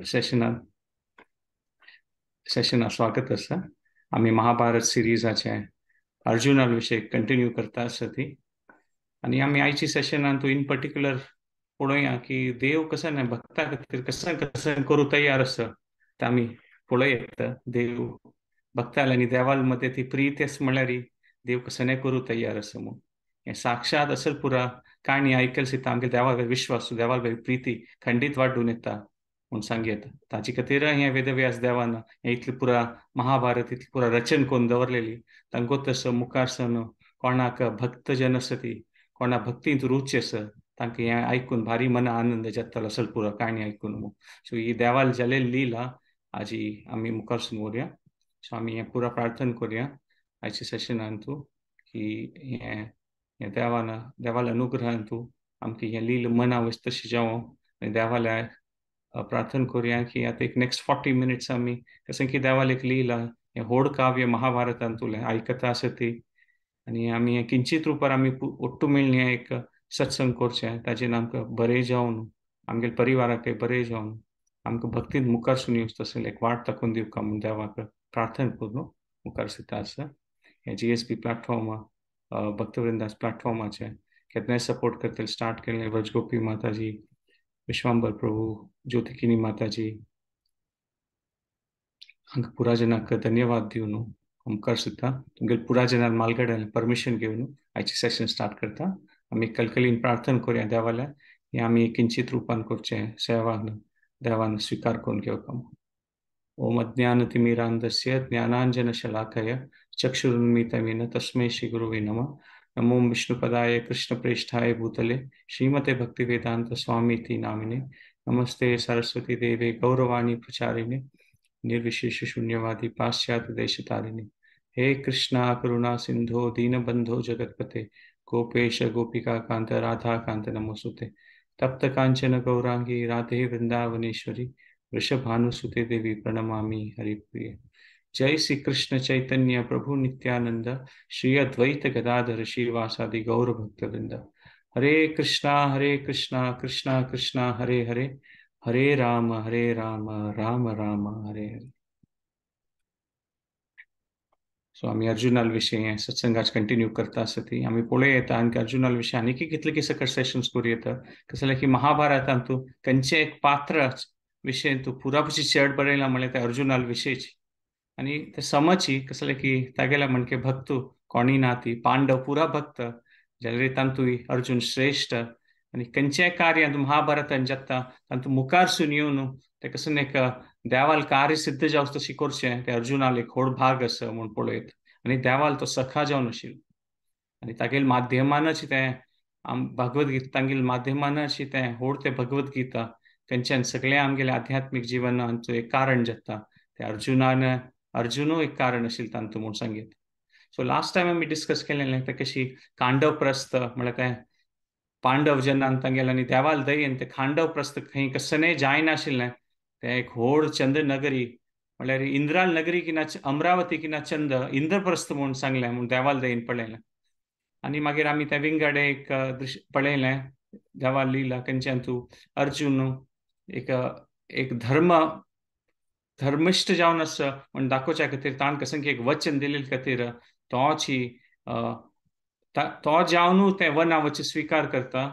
सेशनात सेशनात स्वागत आसा. आमी महाभारत सिरिजाचे अर्जुना विशय कंटिन्यू करता आसा ती आनी आमी आयची सेशनान तूं इन पर्टिक्युलर पळोवया की देव कसं ना भक्ता खातीर कसं कसं करूं तयार आसा ते आमी पळोवया. देव भक्ताल आनी देवाल मदें ती प्रीत आसा म्हणल्यार देव कसं करूं तयार आसा म्हूण हें साक्षात असल पुरा काणी आयकल सिता आमगे देवा वयर विश्वास, देवा वयर प्रिती खंडीत वाडून येता म्हूण सांगयेता. ताजे खातीर हें वेदव्यास देवान हें इतलें पुरा महाभारत इतलें पुरा रचन करून दवरलेली. तांकां तसो मुखार सन कोणाक भक्तजन आसा ती कोणा भक्तींत रुची आसा तांकां हें आयकून भारी मना आनंद जातलो असल पुरा काणी आयकून म्हूण. सो ही देवाल जालेली लीला आजी आमी मुखार सून व्हरुया. सो आमी हें पुरा प्रार्थना करुया आयच्या सेशनान तूं की हें हें देवान देवाल अनुग्रहान तूं आमकां हें लील मना वच तशें जावं. आनी देवाल्या प्रार्थना करुया की आतां एक नेक्स्ट 40 मिनट्स आमी कसं की देवाल एक लीला हें व्हड काव्य महाभारतांतुलें आयकता आसा ती आनी आमी हें किंचीत रुपार आमी ओट्टू मेळून हें एक सत्संग करचें ताजेन आमकां बरें जावन आमगेले परिवाराकय बरें जावन आमकां भक्तीन मुखार सून येवचें तशें एक वाट दाखोवन दिवका म्हूण देवाक प्रार्थना करून मुखार सरता आसा. हें GSB platform भक्तवृंदास प्लॅटफॉर्माचें केन्नाय सपोर्ट करतले स्टार्ट केलें व्रजगोपी माताजी, विश्वांबर प्रभू, ज्योतिकिनी माताजी हांकां पुरा जनाक धन्यवाद दिवन मुखार सुद्दां तुमगेले पुरा जनान मालगड्यान परमिशन घेवन आयचें सेशन स्टार्ट करता. आमी कलकलीन प्रार्थना करुया देवाल्या हें आमी किंचीत रुपान करचें सेवान देवान स्विकार करून घेवपा. ओम अज्ञानतिमिरान्धस्य ज्ञानांजनशलाकया चक्षुरुन्मीलितं तस्मै श्री गुरुवे नमः. नमो विष्णुपदाय कृष्णप्रेष्ठाय भूतले श्रीमते भक्तिवेदांत स्वामीति नामिने. नमस्ते सरस्वती देवे गौरवाणी प्रचारिणे निर्विशेष शून्यवादी पाश्चात्य देशतारिणे. हे कृष्णा करुणा सिंधो दीनबंधो जगत्पते गोपेश गोपिका कांत राधा कांत नमोस्तुते. तप्त कांचन गौरांगी राधे वृंदावनेश्वरी वृषभानुसुते देवी प्रणमामि हरिप्रिये. जय श्री कृष्ण चैतन्य प्रभु नित्यानंद श्री अद्वैत गदाधर श्रीवासादि गौर भक्तवृंद. हरे कृष्णा कृष्णा कृष्णा हरे हरे, हरे राम राम राम हरे हरे. सो आमी अर्जुनाल विशय हें सत्संगाच कंटिन्यू करता आसा ती आमी पळोवया येता. आनी अर्जुनाल विशय आनीक कितले की सकट सेशन्स करूं येता. कसं जाल्यार की महाभारतांत तूं खंयचें एक पात्र विशय तूं पुरा पशी चड बरयला म्हणल्यार ते अर्जुनाल विशयची आनी ते समची कसं जाल्यार की तागेल्या म्हणके भक्त कोणी ना ती पांडव पुरा भक्त जाल्यार तांतूय अर्जुन श्रेश्ठ. आनी खंयचेंय कार्य महाभारतान जाता तांतूं मुखार सून येवन ते कसं एक देवाल कार्य सिद्ध जावचें तशें करचें तें अर्जुनाल एक व्हड भाग आसा म्हूण पळयत. आनी देवाल तो सखा जावन आशिल्लो आनी तागेले माध्यमानच तें भगवद्गीता तांगेले माध्यमानच तें व्हड तें भगवद्गीता खंयच्यान सगळें आमगेलें आध्यात्मीक जिवनाचो एक कारण जाता तें अर्जुनान अर्जुनूय एक कारण आशिल्लें तांतूं म्हूण सांगीत. सो लास्ट टायम आमी डिस्कस केलें तें कशी खांडवप्रस्थ म्हळ्यार तें पांडव जेन्ना तांगेले आनी देवाल दयेन तें खांडवप्रस्थ खंय कसनेय जायनाशिल्लें तें एक व्हड चंद्रनगरी म्हळ्यार इंद्राल नगरी की ना अमरावती की ना चंद इंद्रप्रस्थ म्हूण सांगलें म्हूण देवाल दयेन पळयलें. आनी मागीर आमी तें विंगड एक दृश्य पळयलें देवाल लिला खंयच्यान तूं अर्जुन एक एक धर्म धर्मिश्ट जावन आसा म्हूण दाखोवच्या खातीर ताण कसं की एक वचन दिलेले खातीर तोची तो जावन तें वना वच स्विकार करता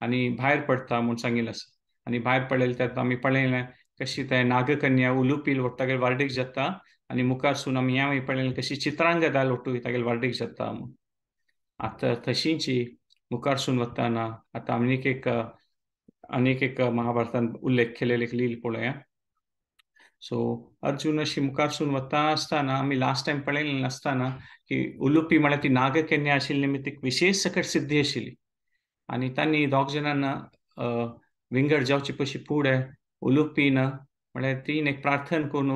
आनी भायर पडटा म्हूण सांगिल्लें आसा. आनी भायर पडलेलें तें आमी पळयलें कशी तें नागकन्या उलुपी तागेले वार्डीक जाता आनी मुखार सून आमी हें पळयलें कशी चित्रांगदा लोटूय तागेले वार्डीक जाता म्हूण. आतां तशींची मुखार सून वतना आतां आनीक एक महाभारतान उल्लेख केलेले एक लील पळोवया. सो अर्जुन अशी मुखार सून वता आसतना आमी लास्ट टायम पळयलें आसतना की उलुपी म्हळ्यार ती नागकन्या आशिल्ली निमित्त एक विशेश सकट सिद्धी आशिल्ली आनी तांणी दोग जाणांना विंगड जावचे पशी फुडें उलुपीन म्हळ्यार तीन एक प्रार्थना करून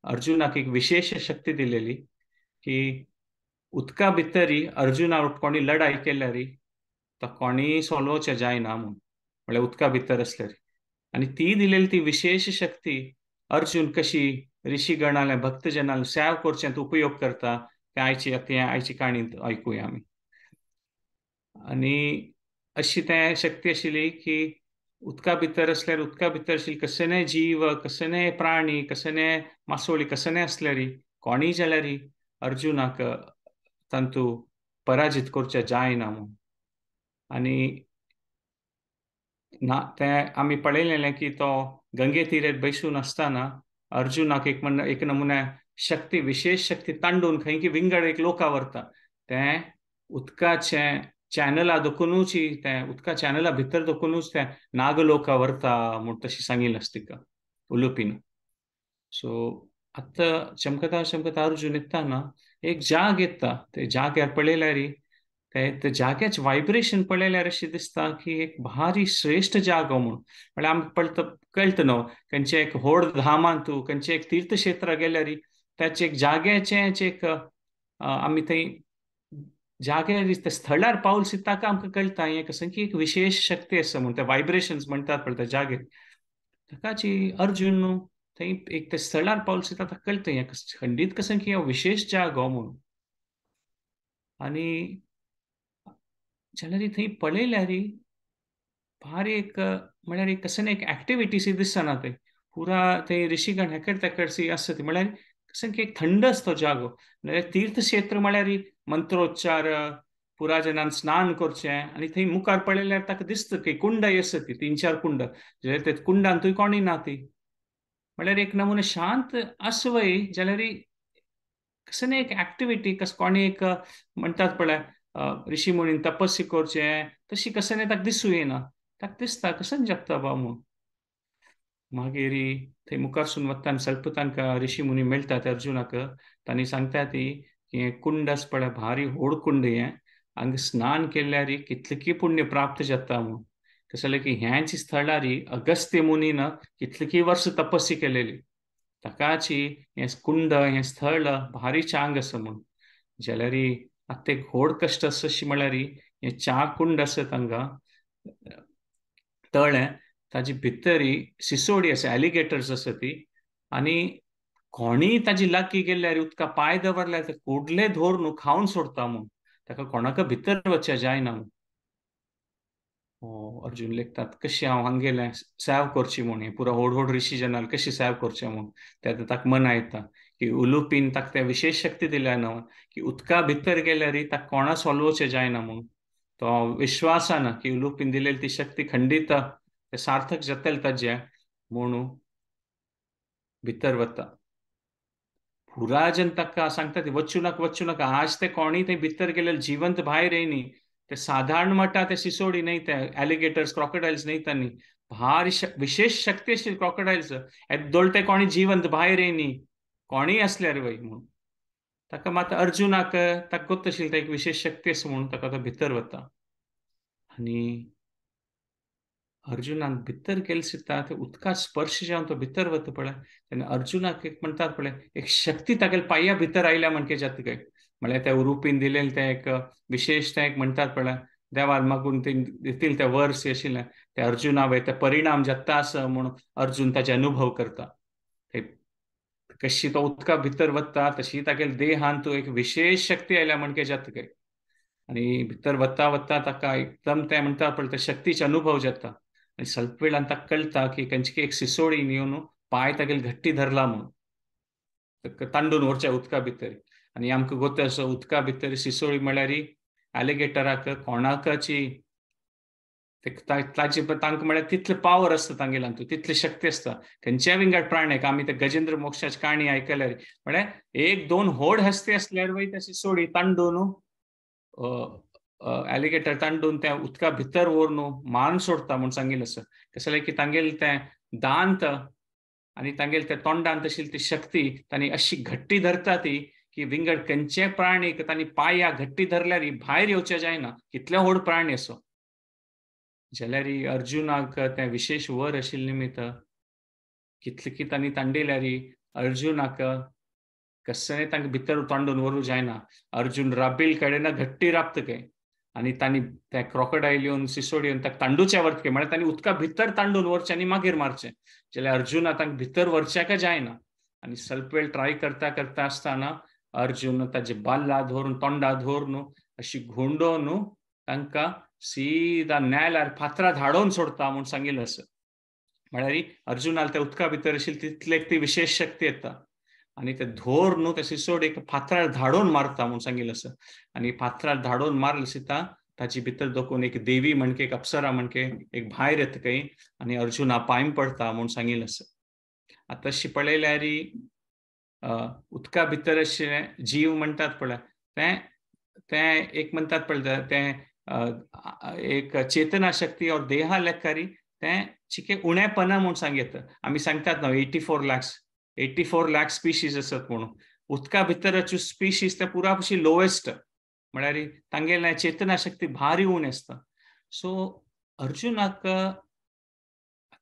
अर्जुनाक एक विशेश शक्ती दिलेली की उदका भितरी अर्जुना कोणी लढाई केल्यारी तो कोणीय सोलोवचें जायना म्हूण म्हळ्यार उदका भितर आसल्यार. आनी ती दिलेली ती विशेश शक्ती अर्जुन कशी ऋषीगणाले भक्तजनाले सेव करचें उपयोग करता तें आयची आतां आयची काणी आयकुया आमी. आनी अशी तें शक्ती आशिल्ली की उदका भितर आसल्यार उदका भितर आशिल्ले कसलेय जीव, कसलेय प्राणी, कसलेय मासोळी, कसलेय आसल्यार कोणीय जाल्यार अर्जुनाक तांतू पराजीत करचें जायना म्हूण. आनी ना तें आमी पळयलें की तो गंगे तिरेर बसून आसतना अर्जुनाक एक एक नमुन्या शक्ती, विशेष शक्ती तांडून खंय की विंगड एक लोका व्हरता. तें उदकाचें चॅनला दोकुनूच, तें उदका चॅनला भितर दोकुनूच तें नागलोका व्हरता म्हूण तशी सांगिल्लें आसा तिका उलुपीन. सो आतां चमकता चमकता अर्जुन येता ना एक जाग येता, ते जाग्यार पळयल्यार ते जाग्याचे वायब्रेशन पळयल्यार अशें दिसता की एक भारी श्रेश्ठ जागो म्हूण. म्हळ्यार आमकां पळता कळटा न्हू खंयचे एक व्हड धामांतू, खंयचे एक तीर्थक्षेत्रा गेल्यार ताचे एक जाग्याचें एक आमी थंय जाग्यार त्या स्थळार पावल सुद्दां आमकां कळटा हें कसं की एक विशेष शक्ती आसा म्हूण. ते वायब्रेशन्स म्हणटात पळय त्या जाग्यार, ताकाची अर्जुन थंय एक त्या स्थळार पावल सुद्दां ताका कळटा हें खंडीत कसं की हो विशेष जागो म्हूण. आनी जाल्यार थंय पळयल्यार भारी एक म्हळ्यार एक कसं एक एक्टिविटीज दिसना थंय पुरा थंय ऋषीगण हेकड तेकडसी आसता ती, म्हळ्यार कसं की एक थंड आसता तो जागो. म्हळ्यार तीर्थक्षेत्र म्हळ्यार मंत्रोच्चार, पुरा जनान स्नान करचें. आनी थंय मुखार पळयल्यार ताका दिसता की कुंड आसा ती, 3-4 कुंड, जाल्यार ते कुंडांतूय कोणी ना ती. म्हळ्यार एक नमुने शांत आसवय जाल्यार कसं एक एक्टिविटी कस कोणी एक म्हणटात पळय ऋषी मुनीन तपस्या करचें तशी कसं ताका दिसूं येना, ताका दिसता कसं जगता बा म्हूण. मागीर थंय मुखारसून वता स्वल्प तांकां ऋषी मुनी मेळटात अर्जुनाक, तांणी सांगता ती की हें कुंड आसा पळय भारी व्हड कुंड, हें हांगा स्नान केल्यार कितलें पुण्य प्राप्त जाता म्हूण. कशें जालें की ह्याच स्थळार अगस्त्य मुनीन कितलीं वर्स तपस्या केलेली, ताकाची हें कुंड हें स्थळ भारी चांग आसा म्हूण. जाल्यार आतां एक व्हड कश्ट आसा अशें म्हळ्यार हें 4 कुंड आसा तांकां तळें, ताजी भितर सिसोडी आसा, एलिगेटर्स आसा ती. आनी कोणीय ताजी लागीं गेल्यार उदका पांय दवरल्यार ते कुडले धरून खावन सोडता म्हूण, ताका कोणाक भितर वचचें जायना म्हूण. अर्जुन लेखतात कशें हांव हांगेलें सेव करची म्हूण, हें पुरा व्हड व्हड ऋषी जनाल कशें सेव करचें म्हूण. तेन्ना ताका मना येता की उलुपीन ताका ते विशेष शक्ती दिल्या न्हू की उदका भितर गेल्यार ताका कोणा सोलोवचें जायना म्हूण. तो विश्वासान की उलुपीन दिलेली ती शक्ती खंडीत ते सार्थक जातलें ताजें म्हणून भितर वता. पुरा जन ताका सांगता वचूं नाका वचूं नाका, आज ते कोणी थंय भितर गेले जिवंत भायर येयनी, ते साधारण म्हणटा ते सिसोडी न्हय, ते एलिगेटर्स क्रॉकोडायल्स न्हय, तांणी भारी विशेष शक्ती आशिल्ली क्रॉकोडायल्स, येदोळ ते कोणी जिवंत भायर येयनी कोणीय आसल्यार वय म्हूण. ताका मात अर्जुनाक ताका गोत आशिल्ली एक विशेष शक्ती आसा म्हणून ताका तो भितर वता. आनी अर्जुनान भितर गेले सुद्दां ते उदका स्पर्श जावन तो भितर वता पळय, तेन्ना अर्जुनाक एक म्हणटात पळय एक शक्ती तागेले पांया भितर आयल्या म्हणके जाता काय. म्हळ्यार त्या रुपीन दिलेलें तें एक विशेष तें एक म्हणटात पळय देवान मागून ते दितील ते वर्स आशिल्लें ते अर्जुना वयर ते परिणाम जाता आसा म्हूण अर्जुन ताचे अनुभव करता. कशी तो उदका भितर वता तशी तागेले देहान तो एक विशेष शक्ती आयल्या म्हणके जाता काय. आनी भितर वता वता ताका एकदम तें म्हणटा पळय त्या शक्तीचे अनुभव जाता. आनी स्वल्प वेळान ताका कळटा की खंयची एक सिसोडी येवन पांय तागेले घट्टी धरला म्हूण, तांडून व्हरच्या उदका भितर. आनी आमकां गोत आसा उदका भितर सिसोळी म्हळ्यार एलिगेटराक कोणाकाची ताजे तांकां म्हळ्यार तितले पावर आसता तांगेल्यान, तितली शक्ती आसता खंयच्याय विंगड प्राण्याक. आमी ते गजेंद्र मोक्षाची काणी आयकल्यार म्हळ्यार 1-2 व्हड हस्ती आसल्यार वय त्या सिसोळी तांडून एलिगेटर तांडून त्या उदका भितर व्हरून मान सोडता म्हूण सांगिल्लें आसा. कशें जालें की तांगेलें तें दांत आनी तांगेले त्या तोंडांत आशिल्ली ती शक्ती तांणी अशी घट्टी धरता ती की विंगड खंयचे प्राणीक तांणी पांया घट्टी धरल्यार भायर येवचें जायना, कितले व्हड प्राणी असो. जाल्यार अर्जुनाक तें विशेष वर आशिल्लें निमित्त कितले की तांणी तांडिल्यार अर्जुनाक कसलें तांकां भितर तांडून व्हरूंक जायना. अर्जुन राबील कडेन घट्टी राबता काय आनी तांणी त्या क्रॉकोडायल येवन सिसोडी येवन ताका तांडूचे व्हरता काय, म्हळ्यार तांणी उदका भितर तांडून व्हरचें आनी मागीर मारचें. जाल्यार अर्जुना तांकां भितर व्हरच्याक जायना. आनी स्वल्प वेळ ट्राय करता करता आसतना अर्जुन ताजे बाल्ला धरून तोंडा धरून अशी घोंडोवन तांकां सीधा न्यायालयार फातरा धाडोवन सोडता म्हूण सांगिल्लें आसा. म्हळ्यार अर्जुनाल त्या उदका भितर आशिल्ली तितले ती विशेष शक्ती येता आनी ते धोर न्हू ते सिसोडीक फातरार धाडोवन मारता म्हूण सांगिल्लें आसा. आनी फातरार धाडोवन मारले सीता ताची भितर दोकून एक देवी म्हणके एक अप्सरा म्हणके एक भायर येता खंय आनी अर्जुना पांय पडता म्हूण सांगिल्लें आसा. आतां तशी पळयल्यार उदका भितर आशिल्लें जीव म्हणटात पळय तें तें एक म्हणटात पळय तें एक चेतना शक्ती और देहा लेखारी तें चिके उणेपणा म्हूण सांगता. आमी सांगतात न्हू 84 लाख स्पिशीज आसात म्हणून. उदका भितरच्यो स्पिशीज ते पुरा पशी लोवेस्ट, म्हळ्यार तांगेलें चेतना शक्ती भारी उणें आसता. सो अर्जुनाक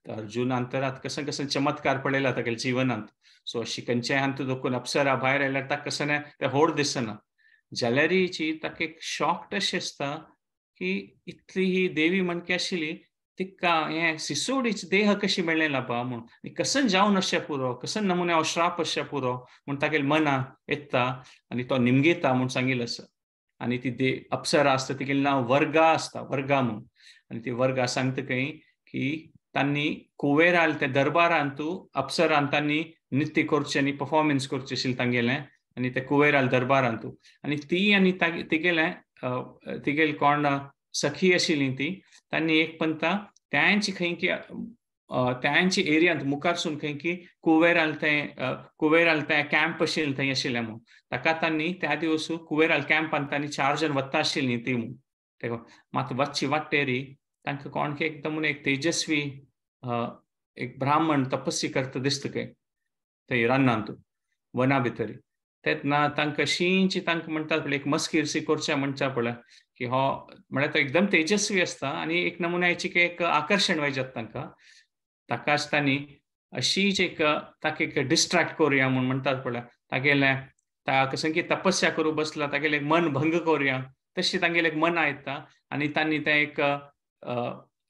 अर्जुनान तर आतां कसं कसं चमत्कार पळयला तागेल्या जिवनांत. सो अशी खंयच्याय हातूंत दोकून अप्सरा भायर आयल्यार ताका कसं तें होड दिसना. जाल्यारीची ताका एक शॉक्ड अशें आसता की इतली ही देवी म्हणके आशिल्ली तिका हें सिसोडीच देह कशी मेळ्ळें ना बा म्हूण, आनी कसन जावन अशें पुरो, कसन नमुने हो श्राप अशें पुरो म्हूण तागेले मना येता आनी तो निमगेता म्हूण सांगिल्लें आसा. आनी ती अप्सरा आसता तिगेलें नांव वर्गा आसता, वर्गा म्हूण. आनी ती वर्गा सांगता खंय की तांणी कुवेराल त्या दरबारांतू अप्सरान तांणी नृत्य करचें आनी परफॉर्मन्स करचें आशिल्लें तांगेलें आनी ते कुवेराल दरबारांतू. आनी ती आनी तिगेलें तिगेले कोण सखी आशिल्ली ती तांणी एक पंता त्यांची खंय की त्यांची एरियांत मुखारसून खंय की कुवेराल तें कुवेराल तें कॅम्प आशिल्लें थंय आशिल्लें म्हूण. ताका तांणी त्या दिवस कुवेराल कॅम्पान तांणी 4 जण वता आशिल्लीं ती म्हूण. ते मात वच्ची वाटेरी तांकां कोण की एकदम एक तेजस्वी एक ब्राह्मण तपस्वी करता दिसता खंय थंय रानांत वना भितर. तेन्ना तांकां शींची तांकां म्हणटात पळय एक मस्किरसी करचें म्हणटा पळय की हो म्हळ्यार तो एकदम तेजस्वी आसता आनी एक नमुन्याची एक आकर्शण वय जाता तांकां. ताकाच तांणी अशीच एक ताका एक डिस्ट्रॅक्ट करुया म्हूण म्हणटात पळय तागेलें कसं की तपस्या करूं बसला तागेलें एक मन भंग करुया तशी तांगेलें एक मन येता आनी तांणी तें एक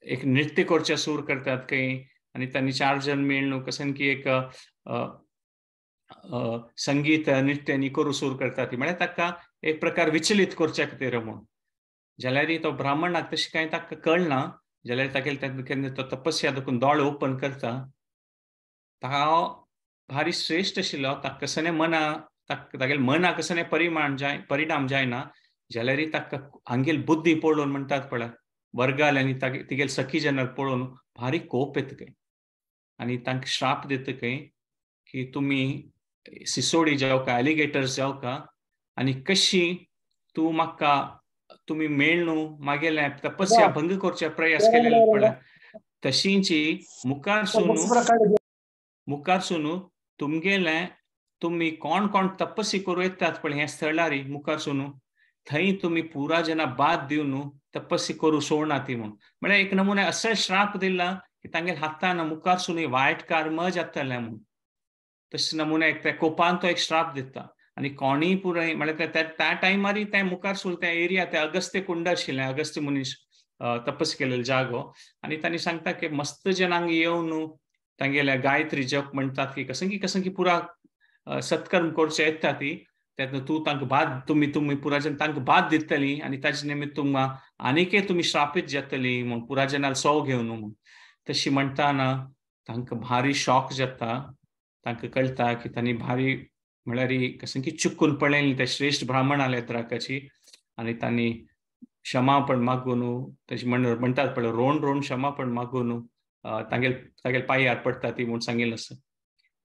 एक नृत्य करचें सूर करतात खंय आनी तांणी 4 जण मेळून कसं की एक संगीत नृत्य आनी करूं सूर करतात. म्हळ्यार ताका एक प्रकार विचलित करच्या खातीर म्हूण. जाल्यार तो ब्राह्मणाक तशें कांय ताका कळना. जाल्यार तागेले केन्ना तो तपस्या देखून दोळे ओपन करता. ताका भारी श्रेश्ठ आशिल्लो ताका कसने मना तागेले मना कसने परिणाम जायना. जाल्यार ताका हांगेल बुद्धी पळोवन म्हणटात पळय वर्गाल आनी तिगेले सखी जनाक पळोवन भारी कोप येता खंय आनी तांकां श्राप दिता खंय की तुमी सिसोडी जावका एलिगेटर्स जावका आनी कशी तूं म्हाका तुमी मेळ्ळू मागेले तपस्या भंग करचे प्रयास केलेले पळय तशींची मुखार सुनू तुमगेले तुमी कोण कोण तपस्या करूं येतात पळय ह्या स्थळारी मुखार सुनू थंय तुमी पुरा जना बाद दिवन तपस्या करूं सोडना ती म्हूण. म्हळ्यार एक नमुने असो श्राप दिला की तांगेले हातान मुखार सुनू वायट कर्म जातलें म्हूण. तशें नमुने एक त्या कोपान तो एक श्राप दिता आनी कोणीय पुराय म्हळ्यार त्या टायमारय त्या मुखार सून त्या एरिया त्या अगस्त्य कुंड आशिल्लें अगस्त्य मुनीस तपस केलेलो जागो आनी तांणी सांगता की मस्त जनांक येवन तांगेल्या गायत्री जप म्हणटात की कसं की कसं की पुरा सत्कर्म करचे येता ती तेन्ना तूं तांकां बाद तुमी तुमी पुराजन तांकां बाद दितली आनी ताजे निमित्त तुमकां आनीकय तुमी श्रापीत जातली म्हूण पुराजनाल सव घेवन म्हूण. तशी म्हणटाना तांकां भारी शॉक जाता. तांकां कळटा की तांणी भारी म्हळ्यार कसं की चुकून पळयली त्या श्रेश्ठ ब्राह्मणाल्या त्राकाची आनी तांणी क्षमापण मागून तशें म्हणटात पळय रोण रोण क्षमापण मागून तांगेले तागेले पांयार पडटा ती म्हूण सांगिल्लें आसा.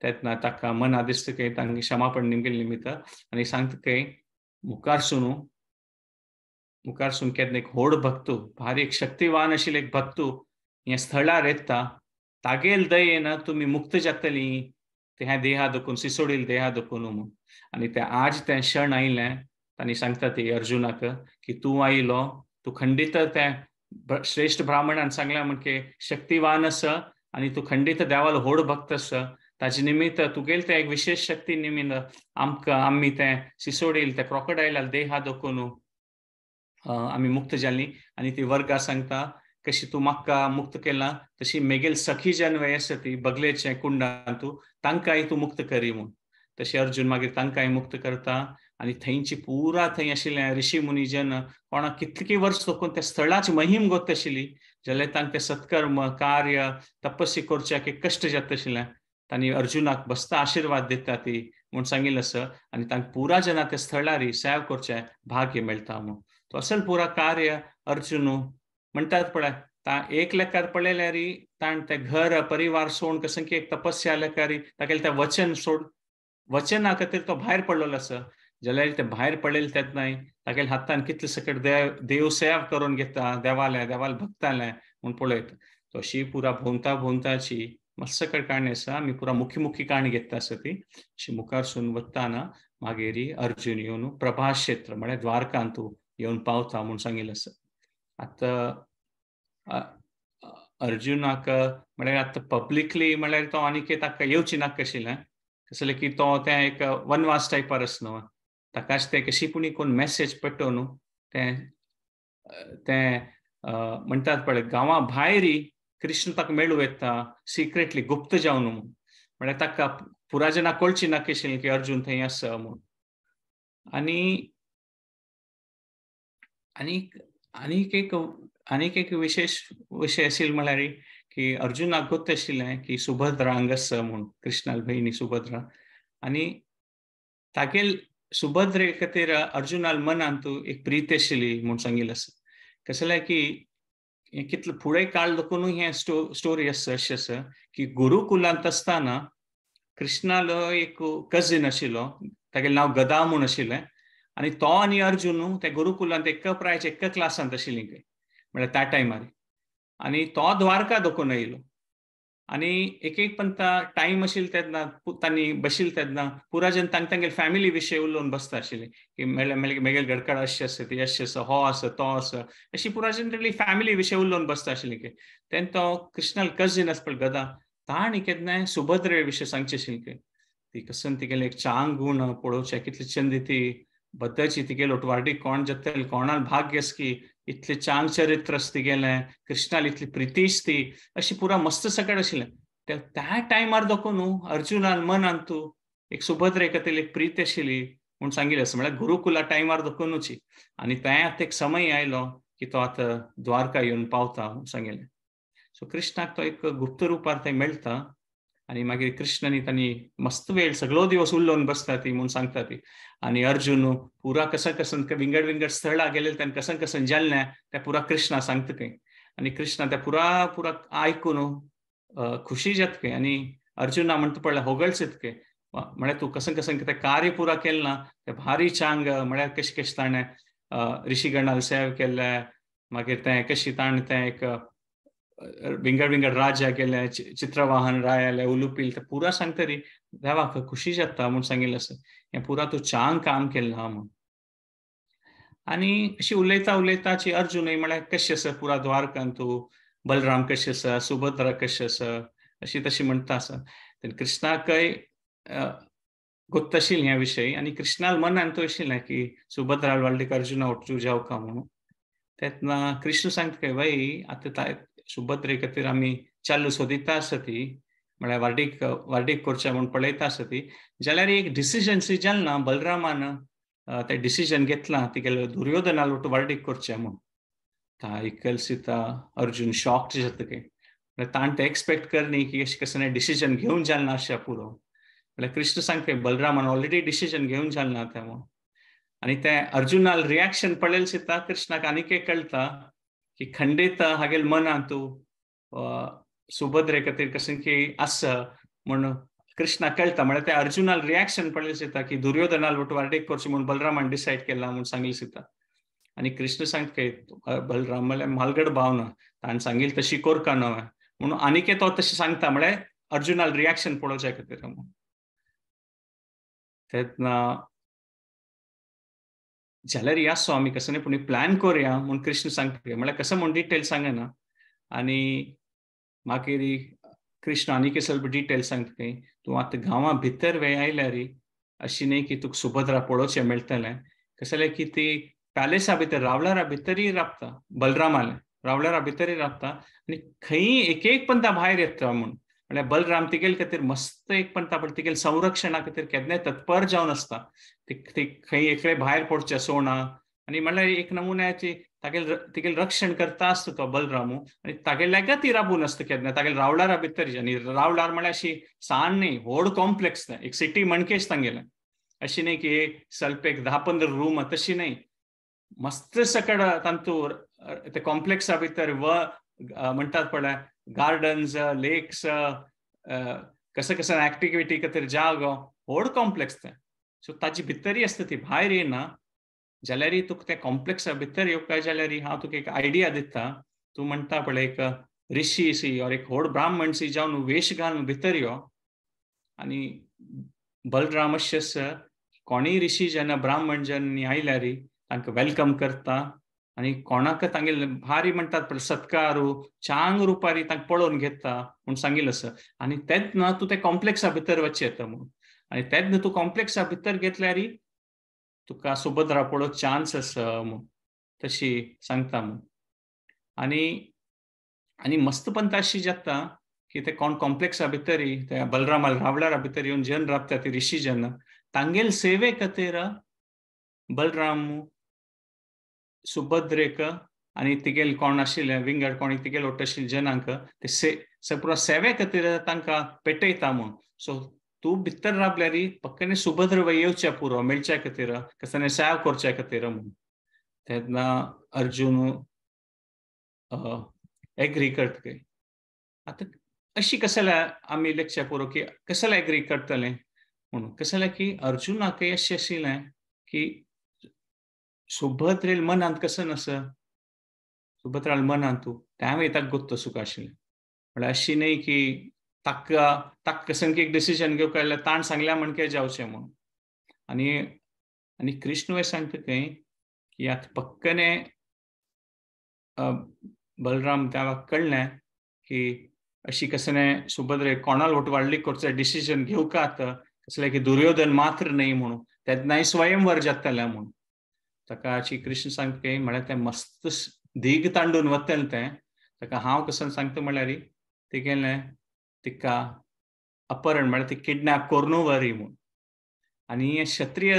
तेन्ना ताका मना दिसता खंय तांगे क्षमापण निमगेले निमित्त आनी सांगता खंय मुखार सुन केन्ना एक व्हड भक्तू भारी एक शक्तिवान आशिल्ले एक भक्तू ह्या स्थळार येता तागेल दयेन तुमी मुक्त जातली ह्या देहा दुखून सिसोडील देहा दुखून म्हूण. आनी ते आज तें क्षण आयलें तांणी सांगता ती अर्जुनाक की तूं आयलो तूं खंडीत त्या श्रेश्ठ ब्राह्मणान सांगलें म्हणजे शक्तिवान आसा आनी तूं खंडीत देवालो व्हड भक्त आसा ताजे निमित्त तुगेले तें एक विशेष शक्ती निमित्त आमकां आमी तें सिसोडील त्या क्रोकोडायलाल देहा दुखून आमी मुक्त जालीं. आनी ती वर्गा सांगता कशी तूं म्हाका मुक्त केला तशी मेगेल सखी जन वय आसा ती बगलेचे कुंडांतू तांकांय तूं मुक्त करी म्हूण. तशें अर्जुन मागीर तांकांय मुक्त करता आनी थंयची पुरा थंय आशिल्ले ऋषी मुनी जन कोणाक कितली वर्स तोकून त्या स्थळाची महिम गोत आशिल्ली जाल्यार तांकां ते सत्कर्म कार्य तपस्या करच्याक कश्ट जाता आशिल्लें तांणी अर्जुनाक बसता आशिर्वाद दिता ती म्हूण सांगिल्लें आसा आनी तांकां पुरा जना त्या स्थळारी सेव करचें भाग्य मेळटा म्हूण. तो असल पुरा कार्य अर्जुन म्हणटात पळय ता एक लेखार पळयल्यार ताण ते घर परिवार सोड कसं की एक तपस्या लेखारी तागेलें तें वचन सोड वचना खातीर तो भायर पडलेलो आसा जाल्यार ते भायर पडलेले तेन्नाय तागेल्या हातान कितले सकट देव सेव करून घेता देवाले देवाले भक्ताले म्हूण पळयता. तशी पुरा भोंवता भोंवताची मस्त सकट काणी आसा. आमी पुरा मुख्य मुख्य काणी घेता आसा ती अशी मुखारसून वताना मागीर अर्जुन येवन प्रभास क्षेत्र म्हळ्यार द्वारकांतू येवन पावता म्हूण सांगिल्लें आसा. आतां अर्जुनाक म्हळ्यार आतां पब्लिकली म्हळ्यार तो आनीक ताका येवची नाका आशिल्लें कसलें की तो तें एक वनवास टायपार आसा न्हू ताकाच तें कशी पुणी कोण मॅसेज पडटो न्हू तें तें म्हणटात पळय गांवा भायरी कृष्ण ताका मेळूं येता सिक्रेटली गुप्त जावन म्हूण म्हळ्यार ताका पुरा जना कळची नाका आशिल्लें की अर्जुन थंय आसा म्हूण. आनी आनीक आनीक एक आनीक एक विशेश विशय आशिल्लो म्हळ्यार की अर्जुनाक गोत आशिल्लें की सुभद्रा हांगा आसा म्हूण कृष्णाल भयणी सुभद्रा आनी तागेल सुभद्रे खातीर अर्जुनाल मनांत एक प्रीती आशिल्ली म्हूण सांगिल्लें आसा. कसलें की कितले फुडें काळ देखून हें स्टोरी आसा अशें आसा की गुरुकुलांत आसतना कृष्णालो एक कजीन आशिल्लो तागेलें नांव गदा म्हूण आशिल्लें आनी तो आनी अर्जुन त्या गुरुकुलांत एका प्रायच्या एका क्लासांत आशिल्लीं खंय म्हळ्यार त्या टायमार आनी तो द्वारका दोकून आयलो आनी एक एक पंता टायम आशिल्लो तेन्ना तांणी बशिल्ले तेन्ना पुरा जन तांकां तांगेले फॅमिली विशय उलोवन बसता आशिल्ले की मेगेले घरकार अशें आसा ती अशें आसा हो आसा तो आसा अशी पुरा जनरली फॅमिली विशय उलोवन बसता आशिल्ली खंय. तेन्ना तो कृष्णाल कजीन आसा पळय गदा ताणी केन्नाय सुभद्रे विशय सांगचे आशिल्ले खंय ती कसन तिगेले एक चांग गूण पळोवचें कितली चंदी ती बद्दची तिगेले ओटवार्डी कोण जातले कोणाल भाग्य आसा की इतले चांग चरित्र आसा तिगेलें कृष्णाल इतली प्रितीश ती अशी पुरा मस्त सकट आशिल्लें. त्या टायमार दाखोवन न्हू अर्जुनान मनान तूं एक सुभद्रे खातीर एक प्रीत आशिल्ली म्हूण सांगिल्लें आसा म्हळ्यार गुरुकुला टायमार दाखोवनूची. आनी तें आतां एक समय आयलो की तो आतां द्वारका येवन पावता म्हूण सांगिल्लें. सो कृष्णाक तो एक गुप्त रुपार थंय मेळटा आनी मागीर कृष्णानी तांणी मस्त वेळ सगळो दिवस उलोवन बसता ती म्हूण सांगता ती. आनी अर्जुन पुरा कसन कसन विंगड विंगड स्थळां गेले ताणें कसन कसन जाल्लें तें पुरा कृष्णा सांगता खंय आनी कृष्णा तें पुरा पुरा आयकून खुशी जाता खंय. आनी अर्जुना म्हणटा पळय होगळसीत खंय म्हळ्यार तूं कसन कसन तें कार्य पुरा केलें ना तें भारी चांग म्हळ्यार कशें कशें ताणें ऋषीगणाल सेव केल्लें मागीर तें कशें ताणें तें एक विंगड विंगड राज्या गेले चित्रवाहन रायाले उलुपील ते पुरा सांगतरी देवाक खुशी जाता म्हूण सांगिल्लें आसा हें पुरा तूं चांग काम केल्लें आहा म्हूण. आनी अशी उलयता उलयताची अर्जुनूय म्हळ्यार कशें आसा पुरा द्वारकान तूं बलराम कशें आसा सुभद्रा कशें आसा अशी तशी म्हणटा आसा. तेन्ना कृष्णाकय गोत्त आशिल्लें ह्या विशयी आनी कृष्णाल मनान तो आशिल्लें की सुभद्रा वाल्डीक अर्जुना उठू जावका म्हणून. तेन्ना कृष्ण सांगता काय बाई आतां सुभद्रे खातीर आमी चालू सोदिता आसा ती म्हळ्यार वार्डीक वार्डीक करचें म्हूण पळयता आसा ती जाल्यार एक डिसिजन सी जालें ना बलरामान तें डिसिजन घेतलां तिगेले दुर्योधनाल वटू वार्डीक करचें म्हूण. आयकल सीता अर्जुन शॉक्ड जाता खंय म्हळ्यार ताणें तें एक्सपेक्ट करनी की अशें कसलें डिसिजन घेवन जालें ना अशें पुरो. म्हळ्यार कृष्ण सांगता बलरामान ऑलरेडी डिसिजन घेवन जालें ना तें म्हूण. आनी तें अर्जुनाल रिएक्शन पळयलें सीता कृष्णाक आनीक एक कळटा की खंडीत हागेल मनांत सुभद्रे खातीर कशें की आसा म्हूण कृष्णा कळटा. म्हळ्यार तें अर्जुनाल रिएक्शन पळयलें सीता की दुर्योधनाल वटू वार्डीक करचें म्हूण बलरामान डिसायड केलां म्हूण सांगलें सीता. आनी कृष्ण सांगता बलराम म्हळ्यार म्हालगड भावना ताणें सांगिल्लें तशी कोरका न्हय म्हणून आनीक तो तशें सांगता म्हळ्यार अर्जुनाल रिएक्शन पळोवच्या खातीर म्हूण. तेन्ना जाल्यार आसो आमी कसो न्ही पूण प्लॅन करुया म्हूण कृष्ण सांगता म्हळ्यार कसो म्हूण डिटेल सांगना. आनी मागीर कृष्ण आनीक ಸ್ವಲ್ಪ डिटेल सांगता खंय तूं आतां गांवा भितर वे आयल्यार अशी न्ही की तुका सुभद्रा पळोवचें मेळटलें कसलें की ती पॅलेसा भितर रावळारा भितरय राबता बलरामाले रावळारा भितरय राबता आनी खंय एक एक पंता भायर येता म्हूण. म्हळ्यार बलराम तिगेल खातीर मस्त एक पण तिगेल संरक्षणा खातीर केन्नाय तत्पर जावन आसता. ती खंय एकले भायर पडचे सोणा आनी म्हणल्यार एक नमुन्याची तागेल तिगेल रक्षण करता आसता तो बलरामू आनी तागेल्या ती राबून आसता केन्ना तागेल रावळारा भितर. आनी रावळार म्हळ्यार अशी सान न्ही, व्हड कॉम्प्लेक्स तें, एक सिटी म्हणकेच तांगेलें. अशी न्ही की एक स्वल्प एक 10-15 रूम तशी न्ही, मस्त सकड तांतूर ते कॉम्प्लेक्सा भितर व म्हणटात पळय गार्डन्स, लेक्स, कसं कसं ऍक्टिव्हिटी खातीर जागो, व्हड कॉम्प्लेक्स तें. सो ताजी भितरय आसता ती, भायर येना जाल्यार तुका त्या कॉम्प्लेक्सा भितर येवपाक जाल्यार हांव तुका एक आयडिया दिता. तूं म्हणटा पळय एक ऋषी सी और एक व्हड ब्राह्मण सी जावन वेश घालून भितर यो आनी बलरामस्य कोणीय ऋषी जन ब्राह्मण जन आयल्यार तांकां welcome करता आनी कोणाक तांगेले भारी म्हणटात पळय सत्कारू चांग रुपारी तांकां पळोवन घेता म्हूण सांगिल्लें आसा. आनी तेन्ना तूं त्या कॉम्प्लेक्सा भितर वचचें येता म्हणून, आनी तेन्ना तूं कॉम्प्लेक्सा भितर घेतल्यार तुका सुभद्रा पळोवंक चान्स आसा म्हूण तशी सांगता म्हूण. आनी आनी मस्त पंत अशी जाता की ते कोण कॉम्प्लेक्सा भितर त्या बलरामा रावळारा भितर येवन जन राबता ती ऋषी जन तांगेल सेवे खातीर बलराम सुभद्रेक आनी तिगेल कोण आशिल्ले विंगड कोणी तिगेल वट आशिल्ले जनांक ते पुरा सेवे खातीर तांकां पेटयता म्हूण. सो तूं भितर राबल्यार पक्क्याने सुभद्र येवच्या पुरो मेळच्या खातीर कसने सेव करच्या खातीर म्हूण. तेन्ना अर्जुन एग्री करता. आतां अशी कसल्या आमी लेखच्या पुरो की कसल्या एग्री करतले म्हणून, कसल्या की अर्जुनाकय अशें आशिल्लें की सुभद्रेल मनांत कसं नस सुभद्राल मनांत त्यावेळी ताका गोत्तो सुख आशिल्लें. म्हळ्यार अशी न्ही की ताका ताका कसं की एक डिसिजन घेवंक कळ्ळें ताण सांगल्या म्हणके जावचें म्हणून. आनी आनी कृष्ण सांगता खंय की आतां पक्कने बलराम त्या कळ्ळें की अशी कसने सुभद्रे कोणाल वट वाडली करचें डिसिजन घेवंक आतां कसलें की दुर्योधन मात्र न्ही म्हणून तेन्नाय स्वयंवर जातलें म्हणून. ताका कृष्ण सांगता की म्हळ्यार तें मस्त दीग तांडून वतलें तें ताका हांव कसं सांगता म्हळ्यार तिगेलें तिका अपहरण म्हळ्यार ती किडनॅप करून व्हरी म्हूण. आनी क्षत्रिय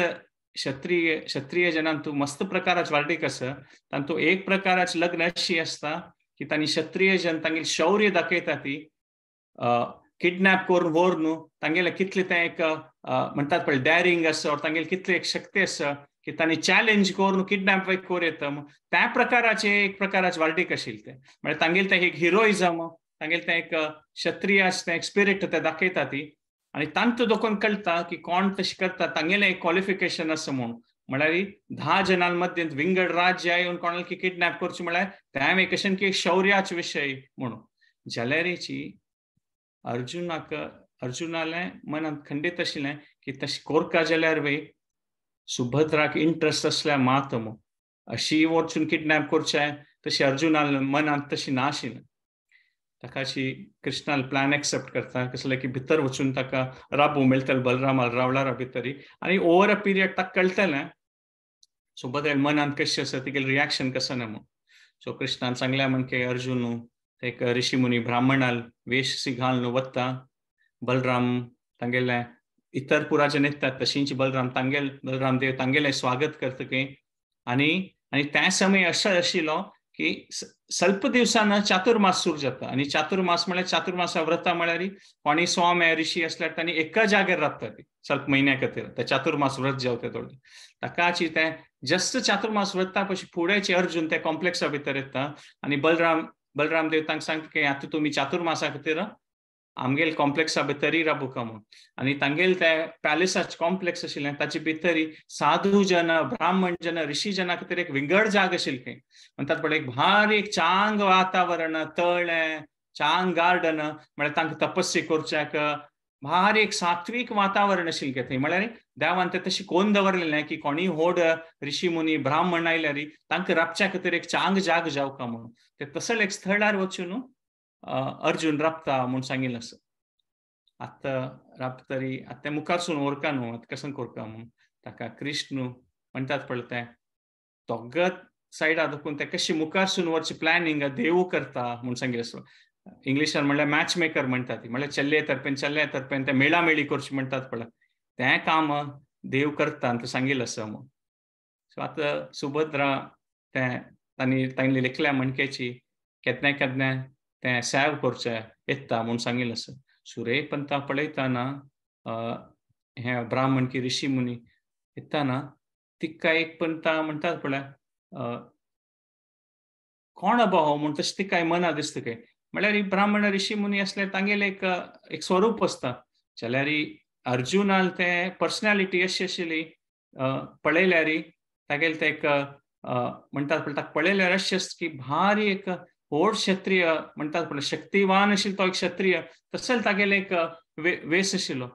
क्षत्रिय क्षत्रिय जनांतू मस्त प्रकाराच वार्डीक आसा तांतू एक प्रकाराच लग्न अशी आसता की तांणी क्षत्रिय जन तांगेले शौर्य दाखयता ती किडनॅप करून व्हर न्हू तांगेले कितले तें एक म्हणटात पळय डॅरिंग आसा तांगेले कितली एक शक्ती आसा की तांणी चॅलेंज करून किडनॅप करूं येता त्या प्रकाराचे एक प्रकाराचे वार्डीक आशिल्लें तें. म्हळ्यार तांगेले तें एक हिरोइजम तांगेले तें एक क्षत्रिय तें एक स्पिरीट तें दाखयता ती. आनी तांकां दोकून कळटा की कोण तशें करता तांगेलें एक क्वॉलिफिकेशन आसा म्हूण. म्हळ्यार 10 जणां मदीं विंगड राज्य येवन कोणाक किडनॅप करचें म्हळ्यार तें एक अशें की शौर्याचे विशय म्हणून. जाल्यारीची अर्जुनाक अर्जुनालें मनांत खंडीत आशिल्लें की तशें कोरका जाल्यार वय सुभद्राक इंट्रस्ट आसल्यार मात म्हूण अशी वचून किडनॅप करचें तशें अर्जुनाल्या मनांत तशें ना आशिल्लें. ताकाशी कृष्णाल प्लॅन एक्सेप्ट करता कसलें की भितर वचून ताका राबू मेळटलें बलरामाल रावळारा भितरी आनी ओवर अ पिरियड ताका कळटलें सुभद्रेल मनांत कशें आसा तिगेलें रिएक्शन कसं ना म्हूण. सो कृष्णान सांगलें म्हणके अर्जुन एक ऋषी मुनी ब्राह्मणाल वेश सी घालून वता बलराम तांगेलें इतर पुराचे नेतात तशींच बलराम तांगेल बलराम देव तांगेलें स्वागत करता की. आनी आनी त्या समय असो आशिल्लो की स्वल्प दिवसान चातुर्मास सुरू जाता आनी चातुर्मास म्हळ्यार चातुर्मासा व्रता म्हळ्यार कोणी स्वामी ऋषी आसल्यार तांणी एका जाग्यार राबता ती स्वल्प म्हयन्या खातीर ते चातुर्मास व्रत जेवता थोडे ताकाची तें जस्ट चातुर्मास व्रता पशी फुडेंचे अर्जुन त्या कॉम्प्लेक्सा भितर येता आनी बलराम बलराम देव तांकां सांगता की आतां तुमी चातुर्मासा खातीर आमगेल कॉम्प्लेक्सा भितरय राबूका म्हूण. आनी तांगेल ते पॅलेसाचे कॉम्प्लेक्स आशिल्लें ताचे भितरी साधू जन ब्राह्मण जन ऋषी जना खातीर एक विंगड जाग आशिल्ली खंय म्हणटात पळय एक भारी एक चांग वातावरण तळें चांग गार्डन म्हळ्यार तांकां तपस्या करच्याक भारी एक सात्वीक वातावरण आशिल्लें थंय. म्हळ्यार देवान तें तशें कोण दवरलेलें की कोणीय व्हड ऋषी मुनी ब्राह्मण आयल्यार तांकां राबच्या खातीर एक चांग जाग जावका म्हणून ते तसलें एक स्थळार वचून अर्जुन राबता म्हूण सांगिल्लें आसा. आतां राबतरी आतां तें मुखारसून व्हरका न्हू आतां कसं करका म्हूण ताका कृष्ण म्हणटात पळय तें दोग सायडा दोकून तें कशें मुखारसून व्हरचें प्लॅनिंग देवू करता म्हूण सांगिल्लें आसा. इंग्लिशान म्हणल्यार मॅच मेकर म्हणटात ती, म्हणल्यार चल्ले तर्पेन चल्ले तर्पेन ते मेळामेळी करची म्हणटात पळय, तें काम देव करता आनी सांगिल्लें आसा म्हूण. सो आतां सुभद्रा तें तांणी तांणी लेखल्या म्हणकेची केन्ना केन्ना तें सेव करचें येता म्हूण सांगिल्लें आसा. सुरेपंता पळयतना हे ब्राह्मण की ऋषी मुनी येताना तिका एक पंता म्हणटात पळय कोण अबा हो म्हूण तशें तिका मना दिसता काय म्हळ्यार ब्राह्मण ऋषी मुनी असले तांगेलें एक एक स्वरूप आसता. जाल्यार अर्जुनाल ते पर्सनॅलिटी अशी आशिल्ली पळयल्यार तागेले ते एक म्हणटात पळय ताका पळयल्यार अशें आसता की भारी एक व्हड क्षत्रिय म्हणटात पळय शक्तिवान आशिल्लो तो एक क्षत्रिय तसोच तागेले एक वेस आशिल्लो.